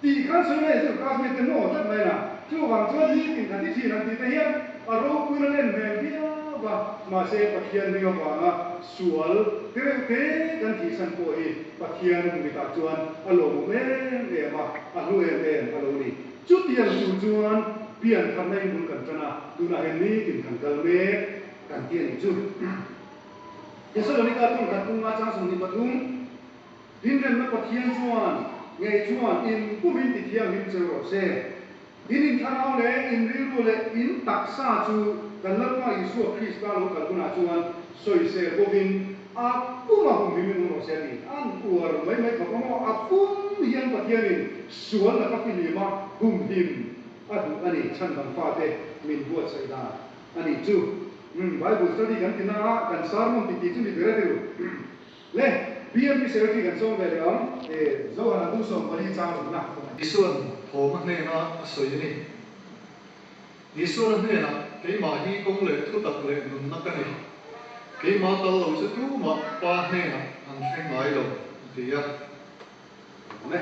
tih khan sawi mai chu ka classmate te maw tlat mai na. Chuvang chuan nitin kha ti thin an tih te hian a ropui na len hmel viau va mahse Pathian hming avanga sual te reuh te kan thihsan pawh hi Pathian mitah chuan a lawmawm em em a, a hlu em em a lo ni. Chutiang tur chuan pian tharna in bul kan tan a, tunah hian nitin kan kal mek kan ti a nih chu. Thesalonika tawng khat kunga chang 23, Dinremna Pathian chuan ngei chuan in pumin ti thianghlim cheu rawh se. In inthlarau leh in rilru leh in taksa chu kan Lalpa Isua Krista lo kal hunah chuan sawisel bawkin a pum a humhim in awm rawh se a ti. An uar mai mai khawp ang aw, a pum hian Pathianin sual laka fihlim a humhim a duh a ni, chhandam fate min buatsaih dan a nih chu. Bible study kan ti na a, kan sermon ti tih chu ni ber a ti ru. Le, BMP Secretary kan sawm ve leh ang. E, Zohana bung 14 chang rawh na. Isuan thawm a hnena a sawi a ni. Isuan a hnenah, Keimah hi kawng leh thutak leh nunna ka ni. Keimah tal lo chu tumah Pa hnenah an thleng ngai lo, a ti a. Le,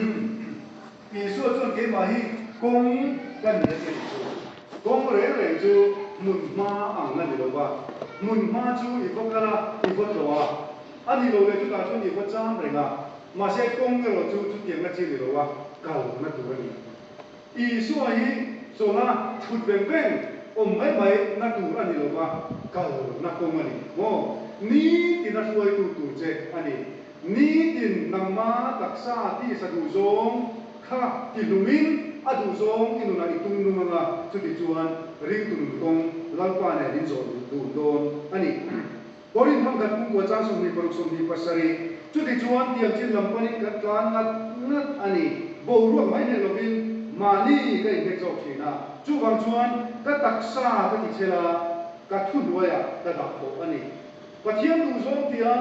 umm, Isua chuan keimah hi kawng ka ni a ti a nih chu. Kawng reng reng chu hmun hma ang a ni lo va, hmun hma chu i va kal a, i va tlawh a, a ni lo leh chutah chuan i va cham reng a, mahse kawng erawh chu chutiang a chi ni lo a, kalna tur a ni. Isua hi chawlh a thut veng veng awm mai mai na tur a ni lo va, kalna kawng a ni maw? Nitin a hruaitu tur che a ni. Nitin nangma taksa tisa duhzawng kha tihlumin a duhzawng i nunah i tung nung anga, chutichuan ringtu nun kawng Lalpa nen in zawh duh dawn a ni. Korin thawmkhat pumkua chang 26 27, Chutichuan tiang chin lam panin kan tlan ngat ngat a ni. Boruak mai hneh lovin mahni ka inhnek zawk thin a, chuvang chuan ka taksa ka tichhel a, ka thuhnuaiah ka dah tawh a ni. Pathian duhzawng tia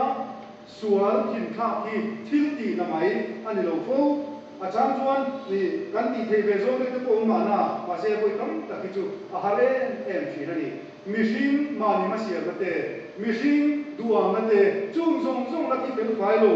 Sual thinthlak hi thil tih na mai a ni lo fo. A chang chuan ni kan tih theih ve zawng te pawh awm mahna, mahse vawi tam tak hi chu a har em em thin a ni. Mihring mahni hmasialna te, mihring duhangna te, chung zawng zawng la thi fel fai lo.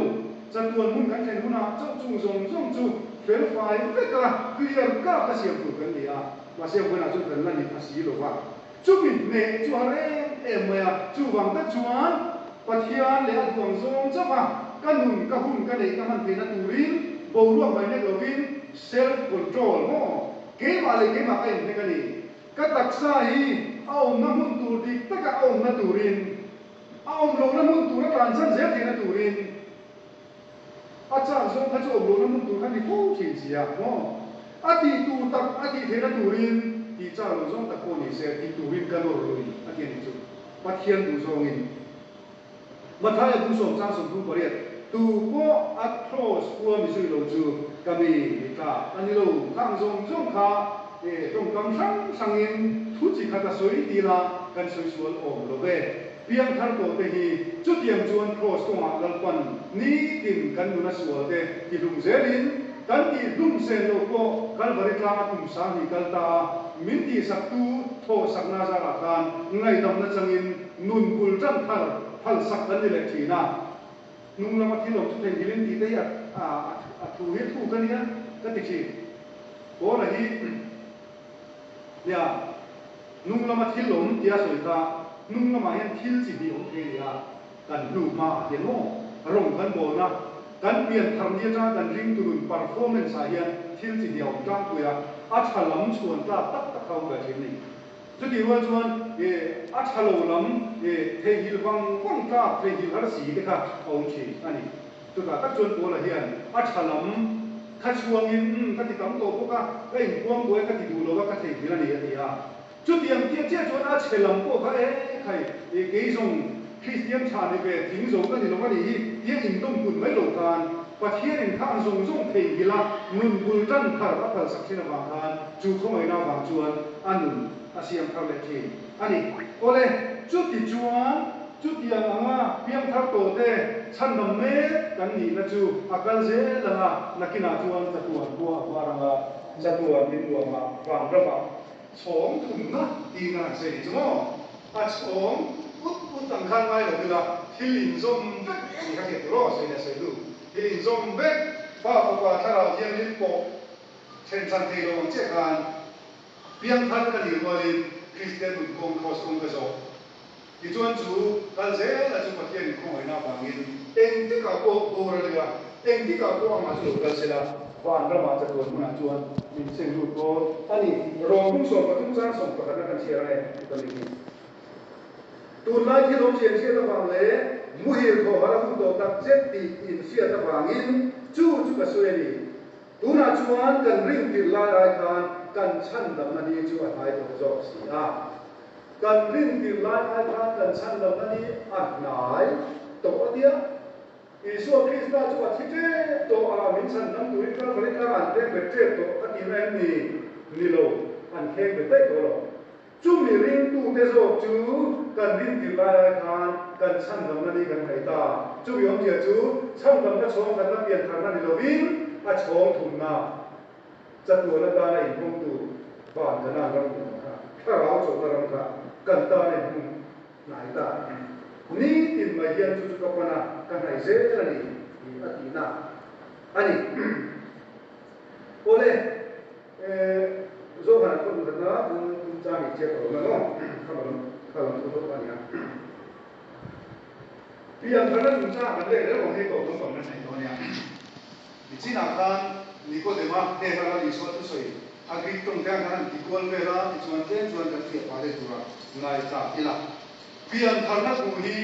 Chatuan hmun kan thlen hunah chauh chung zawng zawng chu fel fai veka clear kak a siam tur kan ni a, mahse vawiinah chuan kan la ni pha si lo va. Chumi hneh chu a rem em mai a, chuvang tak chuan Pathian leh a duang zawng chauh a, ka nun, ka hun ka neih ka hman theihna turin boruak mai nek lovin self control maw? Keimah leh keimah ka inhnek a ni. Ka taksa hi a awmna hmun tur dik taka a awmna turin, a awm lohna hmun tur a tlansan zel theihna turin a chak zawng kha chu awm lohna hmun tur kha ni fo thin si a maw? A tih tur tak a tih theihna turin tih chak lo zawng tak pawh ni se tih turin ka nawr lui a ti a nih chu. Pathian duh zawngin Mathaia bung 10 chang 38, Tu pawh a cross kua mi zui lo chu ka mi ni tlak a ni lo. Khang zawng zawng kha tawngkam hrang hrangin thu chi khat a sawi ti la kan sawi sual awm lo ve. Piangthar tawh te hi chutiang chuan Kraws kawngah Lalpan nitin kan nuna sual te tihlum zelin kan tihhlum sen loh pawh Kalvari tlanga kum 2000 kal ta a min tihsaktu thawhsakna zarah khan ngaihdamna changin nun bul tan thar phalsak kan ni leh thin a. Hnung lama thil awm chu theihnghilhin tih te hi a thu hi a thuk a nia ka ti thin. Paula hi. Nia, hnung lama thil awm tia sawi kha hnung lamah hian thil chi hnih awm thei a ni a, kan hnu hmaah hian maw rawng kan bawlna, kan pian thar ni atanga kan ringtu nun performance ah hian thil chi hnih a awm tlangpui a, a tha lam chhuan tlak tak tak kha a awm ve thin a ni. Chutih rual chuan a tha lo lam theihnghilh vang vang tlak, theihnghilh har si te kha a awm thin a ni. Chutah tak chuan Paula hian a tha lam kha chhuangin, Umm, ka ti tam tawh bawk a, ka inpuang buai ka ti duh lo a, ka theihnghilh a ni, a ti a. Chutiang chiah chiah chuan a chhe lam pawh kha, E khai, kei zawng Kristian tha ni ve tling zo ka ni lo a nih hi, tia indawm kun mai lo khan Pathianin kha an zawng zawng theihnghilh a, nun bul tan thar a phalsak thin avang khan chu khawngaihna avang chuan a nun a siam thar leh thin a ni. Awle, chuti chuan Chutiang anga piangthar tawhte chhandam mek kan nihna chu a kal zel ang a, nakinah chuan chatuan khua a var ang a, chatuan min nuamah van ramah chhawng thumna tiin a han sawi ni chu maw? A chhawng ut ut ang khan ngai lo ila thil inzawm vek tih kha hriat tur aw, sawi leh sawi hnu, thil inzawm vek, Pa Fapa Thlarau Thianghlim pawh then hran thei lo ang chiah khan piangthar ka nih rualin Kristian nun kawng Kraws kawng ka zawh. Tichuan chu kal zela chu Pathianin khawngaihna avangin engtikah pawh bawr a nia, engtikah pawh amah chu lo kal sela. Vanramah chatuan hmunah chuan min seng lut dawn a ni. Rawng bung 13 chang 11 na kan chhiar ang e, tih ka ni. Tunlai thil awm chian hriat avang leh muhil thaw harh a hun tawh tak zet tih inhriat avangin chu chu ka sawi a ni. Tunah chuan kan rin tirh lai ai khan kan chhandamna ni chu a hnai tawh zawk si a. Kan rin tirh lai ai khan kan chhandamna ni a hnai tawh a tia. Isua Krista chu a thi tep tawh a, min chhandam turin Kalvari tlangah an kheng bet tep tawh a tihna em ni? Ni lo, an kheng bet daih tawh lo. Chumi ringtute zawk chu kan rin tirh lai ai khan kan chhandamna ni kan hnaih ta. Chumi awmzia chu chhandamna chhawng khatna piantharna ni lovin a chhawng thumna chatuan atana inhawngtu van Kanan ram nuam kha, thlarau chawlhna ram kha kan tan a inhung hnai ta. Nitin mai hian chu chu ka pan a, ka hnaih zel a ni tih a tihna a ni. Awle. Zohana khaw duhna bung chang i chiat lo na maw? Kha lam kha lam thu hlauh a nia. Pian tharna chungchang kan lek reuh ang hei tawp lampang kan hnaih dawn nia. Nichinah khan Nikodema hnena Lal Isua thusawi a Greek tawng te ang khan an ti kual vel a, tichuan tlem chuan kan fiah pah leh tura ngaithla ila. Pian tharna thu hi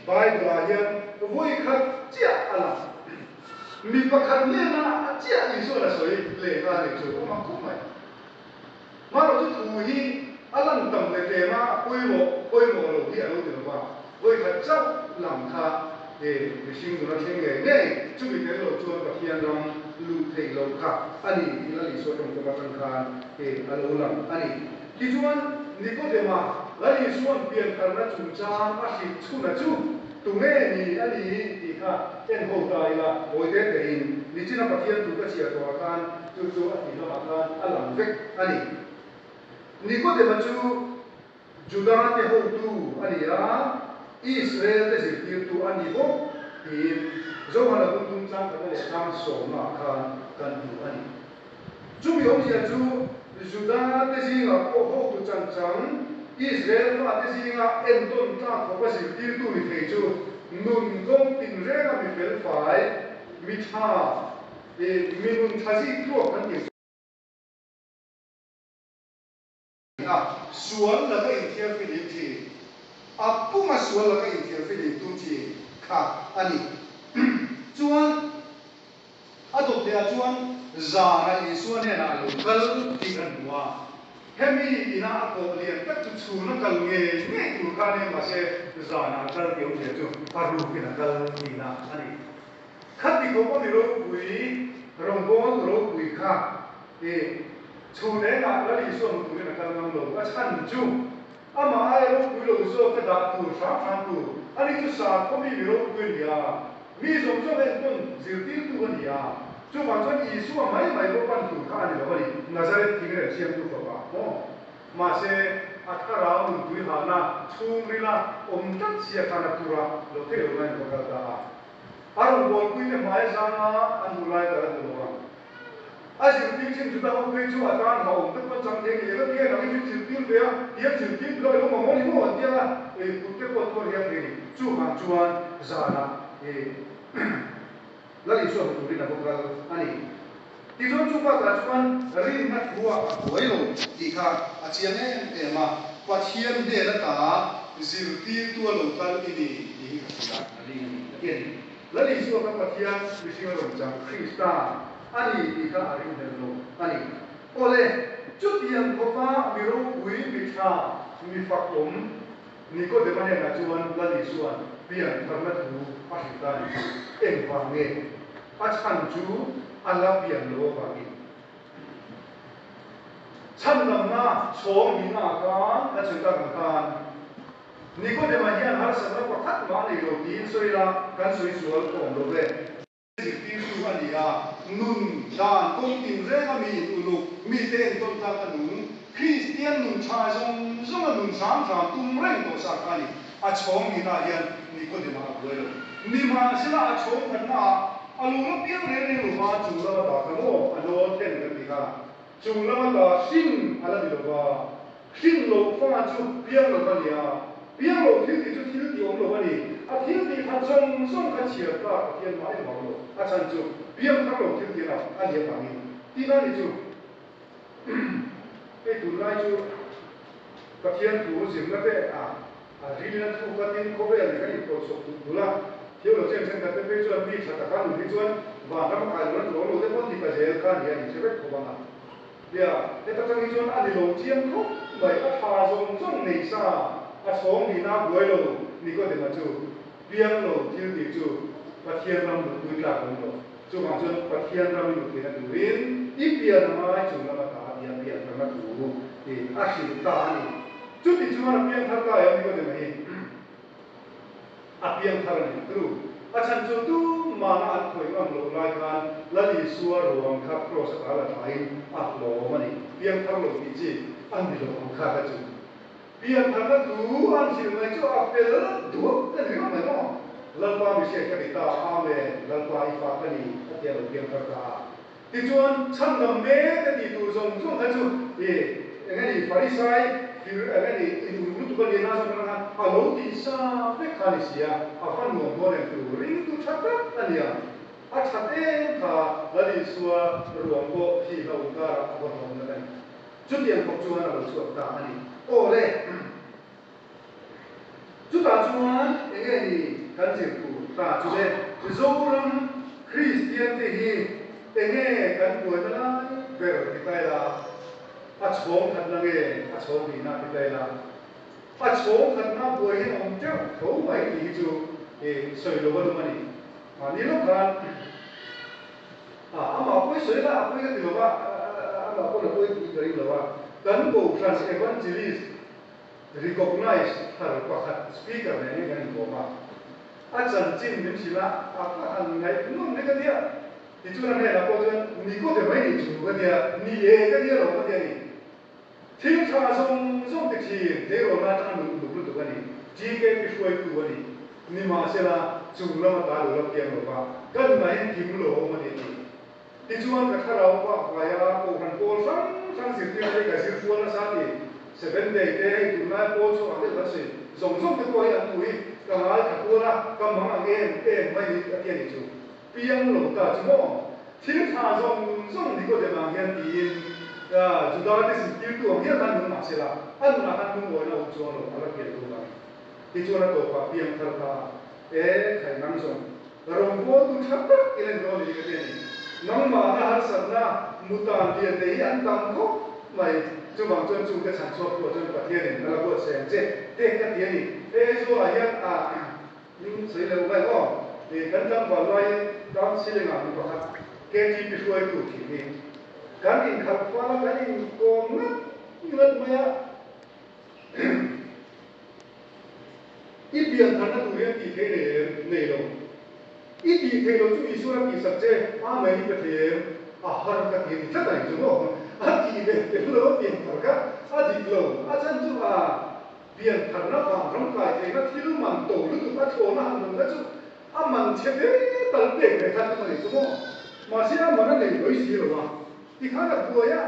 Bible-ah hian vawi khat chiah a lang. Mi pakhat nena a chiah Isua'n a sawi leh nghal nih chu a mak khawp mai. Hmanraw chu thu hi a lang tam leh tlem a, pawimawh pawimawh lo hi a lo ti lo va, vawikhat chauh lang kha he mihring nuna thleng ngei ngei chumi tel lo chuan Pathian ram luh theih loh kha a ni tih Lal Isua tawngkam atang khan he a lo lang a ni. Tichuan, Nikodema Lal Isua'n piantharna chungchang a hrilh chhuna chu tunge ni a ni tih kha en ho ta ila, hawi te tein nichina Pathian thu ka chhiar tawhah khan chu chu a tih lamah khan a lang vek a ni. Nikodema chu Juda te hotu a ni a, Israel te zirtirtu a ni bawk tiin Johana bungtum changkhatna leh chang sawmnaah khan kan hmu a ni. Chumi awmzia chu Juda te zingah pawh hotu changchang, Israel fate zinga entawn tlak khawpa zirtirtu ni thei chu nun kawng tinrenga mi felfai, mi tha, mi nun tha zik tluak kan ti a, sual laka inthiar filim thin, a puma sual laka inthiar filim tum thin kha a ni. Chuan a dawtleah chuan zana Isua hnenah a lo kal tih kan hmu a, hemi ina a kawh lian tak chu chhuna kal ngei ngei tur kha a ni a, mahse zana a kal tih awmzia chu a rukin a kal tihna a ni. Khati khawpa mi ropui, rawngbawltu ropui kha i chhun engah Lal Isua hmu turin a kal ngam lo. A chhan chu amah aia ropui lo zawk a dah tur hram hram tur. Ani chu sakhaw mi mi ropui a ni a, mi zawng zawng entawn zirtirtu a ni a. Chuvang chuan Isua mai mai pawh pan tur kha a ni lo a ni, Nazareth thing rem siamtu fapa maw? Mahse, a thlarau nuntui hahna chhungrila awm tlat sia khan a tura lo theih lo lain a va kal ta a. A rawn bawlpui te hmai zanga an hmuh lai ka la hmu lo ang. A zirtir chin chu dang phei chu a tan hlauhawm te pawh chang thei ni eng enge nang i min zirtir ve a, tiang zirtir tu ilo mamawh ni maw an tia a, ei kut te pawh tuar hian thei ni. Chuvang chuan zanah i Lal Isua hmu turin a va kal a ni. Tichuan chu bakah chuan rinna thu ah a buai lo tih kha a chiang em em a, Pathian hnen ata zirtirtu a lo kal i ni tih hi ka hria a ring a ni a ti a ni. Lal Isua kha Pathian mihring a rawn chang Krista a ni tih kha a ring hlel lo a ni. Awle, chutiang khawpa mi ropui, mi tha, mi fakawm Nikodema hnenah chuan Lal Isua'n pian tharna thu a hrilh ta a ni chu. Engvang nge? A chhan chu a la pian lo avangin. Chhandamna chhawng nihnaah khan kan sawi tak ang khan Nikodema hian harsatna pakhat mah a nei lo tiin sawi la kan sawi sual awm lo ve. Zirtirtu a ni a, nun dan kawng tinrenga mi in uluk, mite entawn tlak a nung, Kristian nun tha zawng zawnga nun hram hram tum reng tawh sa kha a ni. A chhawng nihnaah hian Nikodema a buai lo. Nimahsela a chhawng khatnaah a lo la piang reng reng lo va, chung lama ta kha maw a nawl then kan ti kha, chung lama ta hrin a la ni lo va, hrin loh fa chu piang lo va nia, piang lo thil tih chu thil tih awm lo a ni. A thil tih khat zawng zawng kha chhiar tlak Pathian mah em ang lo. A chhan chu piangthar lo thil tihna a nih avangin tihna a ni chu. Hei tunlai chu Pathian thu zirna te a a rilna thu kha tin khawvel nen kan inpawlhsawp duh dul a, theology an thenkhat te phei chuan mi tha taka nun hi chuan vanram a kai lohna tur awm lo te pawh an ti ta zel kha a ni a inhre vek khawp ang a. Nia, heta tang hi chuan a ni lo chiang khawp mai, a tha zawng zawng nei sa, a chhawng nihna a buai lo Nikodema chu piang lo thil tih chu Pathian ram luhpui tlak awm lo. Chuvang chuan Pathian ram i luh theihna turin i pian a ngai chung lama ta a tia pian tharna thu tih a hrilh ta a ni. Chuti chuan a piang thar ta em Nikodema hi? A piang thar a ni tru. A chhan chu tumahna an khawih ngam loh lai khan Lal Isua ruang kha kraws a la thlain a hlawm a ni. Piang thar lo tih chi a ni lo ang kha ka chu. Pian tharna thu an hrilh mai chu a fel duak ka ni ringawt mai maw? Lalpa mi hriat ka ni ta, Amen, Lalpa i fa ka ni, a tia lo piang thar ta a. Tichuan, chhandam mek a tih tur zawng zawng kha chu i eng nge ni, Farisai fir eng nge ni, inuluk lutuk a lian a zawng kha a lo tih sa vek kha a ni si a, a va nuam dawn em tur ringtu tha tak a nia. A that em kha Lal Isua ruang pawh hi hlauh karah a va hlawm nat a ni. Chutiang khawp chuan a lo chhuak ta a ni. Aw le! Chutah chuan eng nge ni kan zir tur ta chu le? Mizoram Kristian te hi eng nge kan buaina lai ber ti ta ila? A chhawng khatna nge a chhawng hnihna ti ta ila? A chhawng khatna buai hian a awm teuh tho mai tih hi chu i sawi lo a lum a ni. Mahni lawk khan A, amah pawi sawi la, a pawi ka ti lo va, amah pawn a pawi tih ka ring lo a. Kan Kohhran Evangelist recognize thar pakhat speaker nen hian kan inkawm a. A chanchin min hrilh a, a va han ngaihnawm hle ka tia. Tichuan a hnenah pawh chuan Nikodem mai nih chu ka tia, ni e ka tia lo ka tia ni. Thil tha zawng zawng ti thin tleirawl na atanga nun uluk lutuk a ni. TKP hruaitu a ni. Nimahsela, chung lama ta lo la piang lo va, ka nunah hian kim lo a awm a ni a ti. Tichuan ka thlarau vak vai a, Kohhran pawl hrang hrang zirtirna hi ka zir fual nasa a ti. Seven Day te hei tunlai pawl chhuak ang deuh kan sawi zawng zawng te pawh hi an thu hi ka ngaithla kual a, ka mang ang em em mai ni a ti a ni chu. Piang lo ta chu maw? Thil tha zawng zawng Nikodem ang hian tiin Juda te zirtirtu ang hial khan nung mah se la, a nunah khan lungawina awm chuang lo a la pian tur ang. Tichuan a tawpah piang thar ta a, E khai nang zawng, rawngbawltu tha tak i len dawn i ka ti a ni. Nangmahna harsatna mutan lian te hi an tam khawp mai, chuvang chuan chungte chhan chhuak pawh chuan Pathianin a la buatsaih ang che te ka ti a ni. Hei Aizawlah hian a. Hming sawi lo mai aw. Ih kan tlangval laiin town ceiling ah mi pakhat KTP hruaitu thin hi kan inkhalh fal a, kan inkawm ngat ngat mai a. I pian tharna tur hian tih theih nei em? Nei lo. I tih theih loh chu Isua a tihsak che, Amen i pe thei em? A har ka ti a ti tlat a ni chu maw? A tih ve tel lo a pian thar kha a dik lo. A chhan chu a. Piantharna vang ram kai theihna thil man to lutuk a thlawhna han nunna chu a man chhe ve tal pek ve kha tum a ni chu maw? Mahse a man a nei lawih si lo a, tikhan a buai a,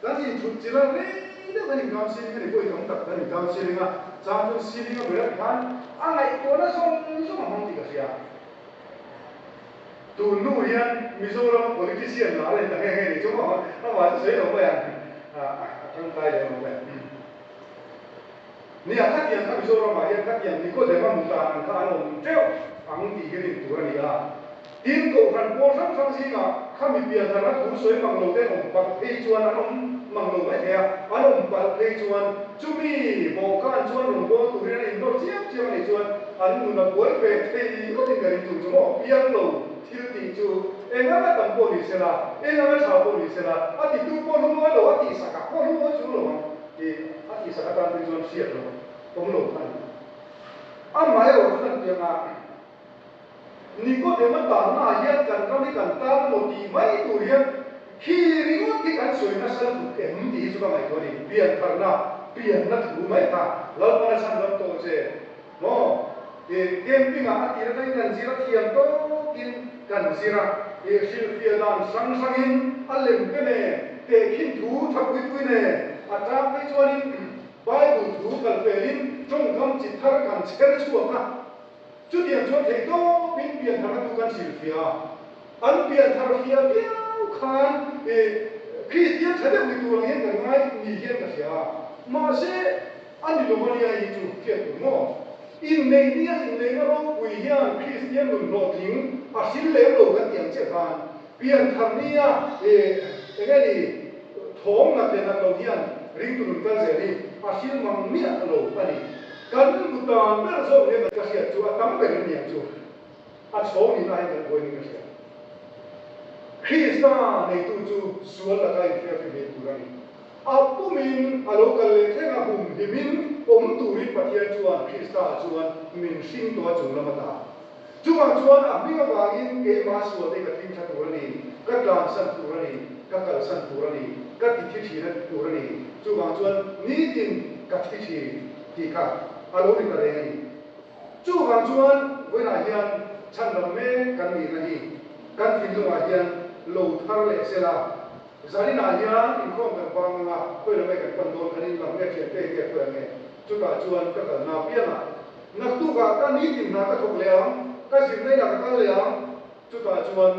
kan inthut chilh a, rei deuh kan inkam siling a ni pawh i tam tak kan inkam siling a, chang chuan siling a ber a tikhan a ngaihtuahna zawng zawng a hmang tih ka hria. Tun hnu hian Mizoram a politician lar a ni ta nghe nghe ni chu maw? Amah chu sawi lo mai ang, a tangkai lem lo mai ang. Nia, khatiang kha Mizoramah hian khatiang Nikodema mutan ang kha an awm teuh ang tih hi rin tur a ni a. Tin, Kohhran pawl hrang hrang zingah kha mi pianthar a thu sawi mang lo te an awm palh phei chuan an awm mang lo mai thei a, an awm palh phei chuan chumi bawhkan chuan rawn bawl turin an innawr chiam chiam a nih chuan an nun a buai ve thei ngawtin ka ring chung chu maw piang lo thil tih chu eng anga tam pawh ni sela, eng anga tha pawh ni sela, a titu pawh lungawi lo, a tihsakah pawh lungawi chung lo ang. Tih a tihsak atan phei chuan hriat lo awm lo kha a ni. Amaherawh chu kan piang a, Nikodema tanna ah hian kan ram hi kan tan emaw tih mai tur hian khi ringawt hi kan sawi nasa lutuk em tih hi chu ka ngaihtuah a ni. Piantharna, pianna thu mai kha Lalpana chhan ram tawh che maw? Ih camping ah a tir atangin kan zir a thiam tawkin kan zir a, ih hrilhfiah dan hrang hrangin a lem te nen tehkhin thu tha pui pui nen a tang phei chuanin Bible thu kalpelin tawngkam chi thar kan chher chhuak a. Chutiang chuan theihtawpin piantharna thu kan hrilhfiah a, an pianthar fiah viau khan Kristian tha deuh ni tur ang hian kan ngai ni hian ka hria a, mahse a ni lo ania hi chu hriat tur maw? Inneih nia inneihna ropui hian Kristian nun hlawhtling a hril lem lo kan tih ang chiah khan pianthar nia eng nge ni thawm nat leh nat lo hian ringtu nun kal zel hi a hril mang miah lo a ni. Kan mutan ber zawk hian ka hriat chu a tam ber in niang chu a chhawng nihna hian kan buai niin ka hria. Krista neitu chu sual laka infiamfim hi tur a ni. A pumin a lo kal leh thleng a hum himin awm turin Pathian chuan Krista ah chuan min hring tawh a chung lam ata. Chuvang chuan a hming avangin keimah sual te ka tling tha tur a ni, ka tlansan tur a ni, ka kalsan tur a ni, ka ti thi thin a tur a ni. Chuvang chuan nitin ka thi thin tih kha a lo ni ta reng a ni. Chuvang chuan vawiinah hian chhandam mek kan nihna hi kan thinlungah hian lo thar leh sela, zaninah hian inkhawm kan vang anga khawi lam nge kan pan dawn, kan inlam nge thiante nge khawi ang nge, chutah chuan ka kalna apiangah Naktukah ka nitin hna ka thawk leh ang, ka zirna inah ka kal leh ang. Chutah chuan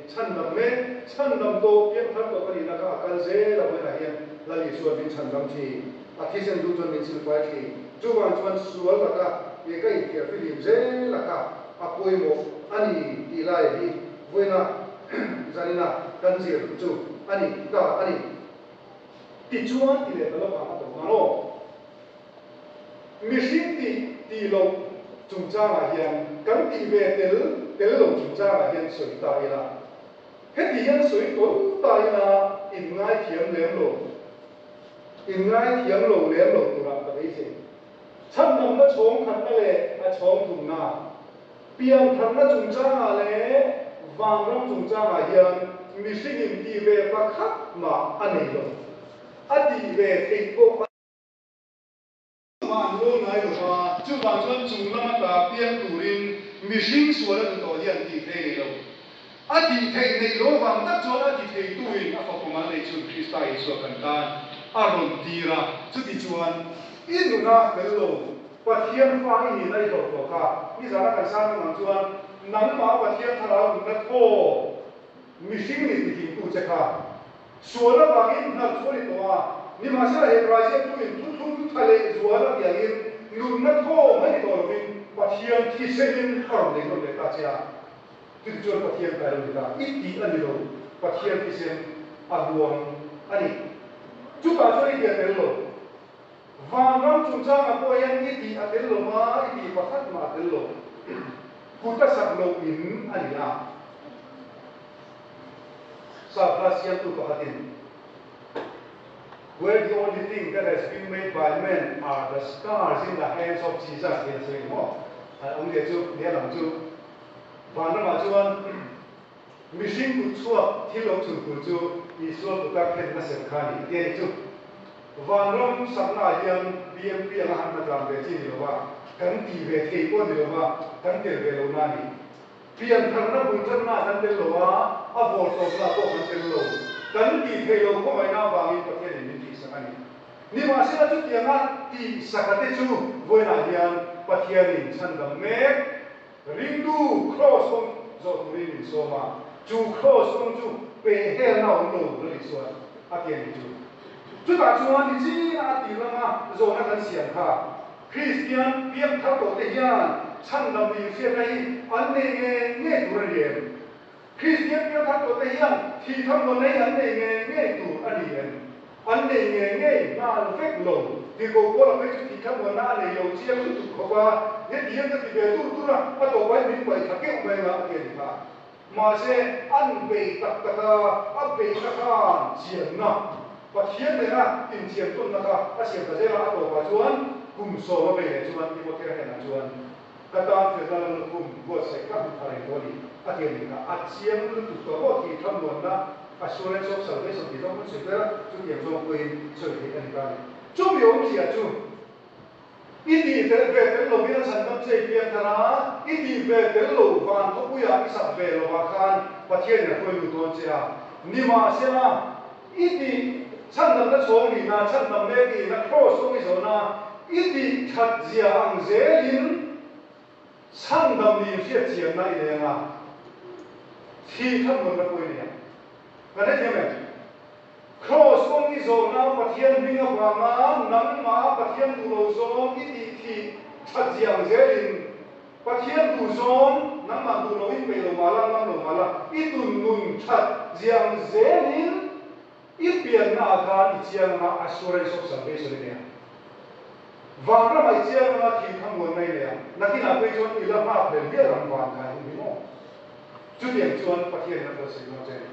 chhandam mek, chhandam tawh, piangthar tawh ka nihna kha a kal zel a, vawiinah hian Lal Isuan min chhandam thin, a thisen duh chuan min silfai thin. Chuvang chuan sual laka ka infiah fihlim zel a kha a pawimawh a ni tih lai hi vawiinah zanina kan zir chu a ni ta a ni. Tichuan ti leh ta lovang a tawp nghal aw. Mihring tih tih loh chungchangah hian kan tih ve tel tel lo chungchangah hian sawi ta ila, heti hian sawi tawl ta ila in ngaithiam lem lo, in ngaithiam lo lem lo turah ka beisei. Chhandamna chhawng khatna leh a chhawng thumna, piantharna chungchangah leh vanram chungchangah hian mihringin tih ve pakhat mah a nei lo, a tih ve theih pawh a. Chuvang an rawl ngai lo va, chuvang chuan chung lama ta piang turin mihring sual a duh tawh hian tih thei nei lo. A tih theih neih lo vang tak chuan a ti theituin a fapa mal nei chhun Krista Isua kan tan a rawn tir a. Chutichuan, i nuna fel lo, Pathian fa i nihna i hlawh tawh kha, nizana kan sang ang ang chuan nangmah Pathian thlarau nunna thaw mihring nih tihlingtu che kha Sual avangin hnalh chu a ni tawh a, nimahsela Hebrai ziaktuin thuthlung tha leh zual a tiangin nunna thawm a ni tawh lovin Pathian thisenin a rawn lei nawn leh ta che a, chuti chuan Pathian kai lo ni ta i tih a ni lo, Pathian thisen a luang a ni. Chutah chuan i tih a tel lo. Vanram chungchangah pawh hian i tih a tel lo va, i tih pakhat mah a tel lo. Kut a sak loh in a ni a. Sap hla siamtu pakhatin, Where the only thing that has been made by men are the scars in the hands of Jesus tiin a sawi maw? A awmzia chu, nia lam chu, vanramah chuan mihring kut chhuak thil lo chhunpul chu Isua kuta khenna ser kha a ni a ti a ni chu. Vanram saknaah hian BMP anga han hna tlan ve chi ni lova, kan ti ve thei pawh ni lova, kan tel ve lohna a ni. Piantharna bul tanna kan tel lo a, a vawrtawpna pawh kan tel lo. Kan tih theih lo khawngaihna avangin Pathianin min tihsak a ni. Nimahsela chutianga tihsaka te chu vawiinah hian Pathianin chhandam mek ringtu kraws kawng zawh turin min sawm a, chu kraws kawng chu pehhelna awm lo la ni chuan a ti a ni chu. Chutah chuan nichina a tir lama zawhna kan siam kha Kristian piangthar tawhte hian chhandam nih hriatna hi an nei nge ngei tur a ni em? Kristian piangthar tawhte hian thih thamnawn hi an nei nge ngei tur a ni em? An nei nge ngei nghal vek lo. Tirhkoh Paula phei chu thih thamnawnna a nei lo chiang lutuk khawp a, heti hian ka ti ve tur tur a, a tawpah hian min paih thla keuh mai anga a ti a ni kha. Mahse, an bei tak tak a, a beihna khan chianna, Pathian nena inchian tawnna kha a siam ta zel a, a tawpah chuan kum sawm a bei leh chuan Timothea hnenah chuan, Ka tan felna lo lukhum buatsaih ka hmu thar eng tawh a ni, a ti a ni kha. A chiang lutuk tawh maw tih thlamuanna, assurance of salvation tih zawng hun sawi ber a, chutiang zawng pawhin sawi theih a ni ta a ni. Chumi awmzia chu. I tih tel ve tel lovin a chhandam che i piang thar a, i tih ve tel lo van khawpuiah i sak ve lovah khan Pathianin a hruai lut dawn che a. Nimahsela, i tih chhandamna chhawng nihna, chhandam mek nihna, kraws kawng i zawhna, i tih that zia ang zelin. Chhandam nih hriat chianna i nei anga thih kha nunna pawh i nei ang. Kan hrethiam em? Kraws kawng i zawhna Pathian hming avanga nangmah Pathian duh lo zawng i tih thih that ziang zelin Pathian duh zawng nangmah duh lo in peih lo mah la, ngam lo mah la, i tun nun that ziang zelin I pianna ah khan i chiang anga assurance of salvation i nei ang. Vanram ah i chiang anga thih kha muanna i nei ang. Nakinah phei chuan i la nghak hlel hial ang van kai hun hi maw? Chutiang chuan Pathianin a buatsaih dawn che a ni.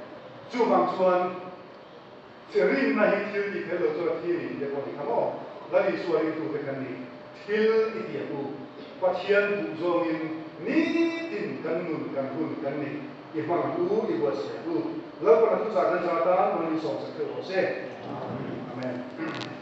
Chuvang chuan rinna hi thil tih theih loh chuan a thi a ni tih te pawh a ni kha maw? Lal Isua ringtute kan ni. Thil i ti ang u. Pathian duh zawngin nitin kan nun kan hun kan nei. I hmang ang u, i buatsaih ang u. Lalpan a thuchah kan zat a, man min sawmsak theuh rawh se. Amen.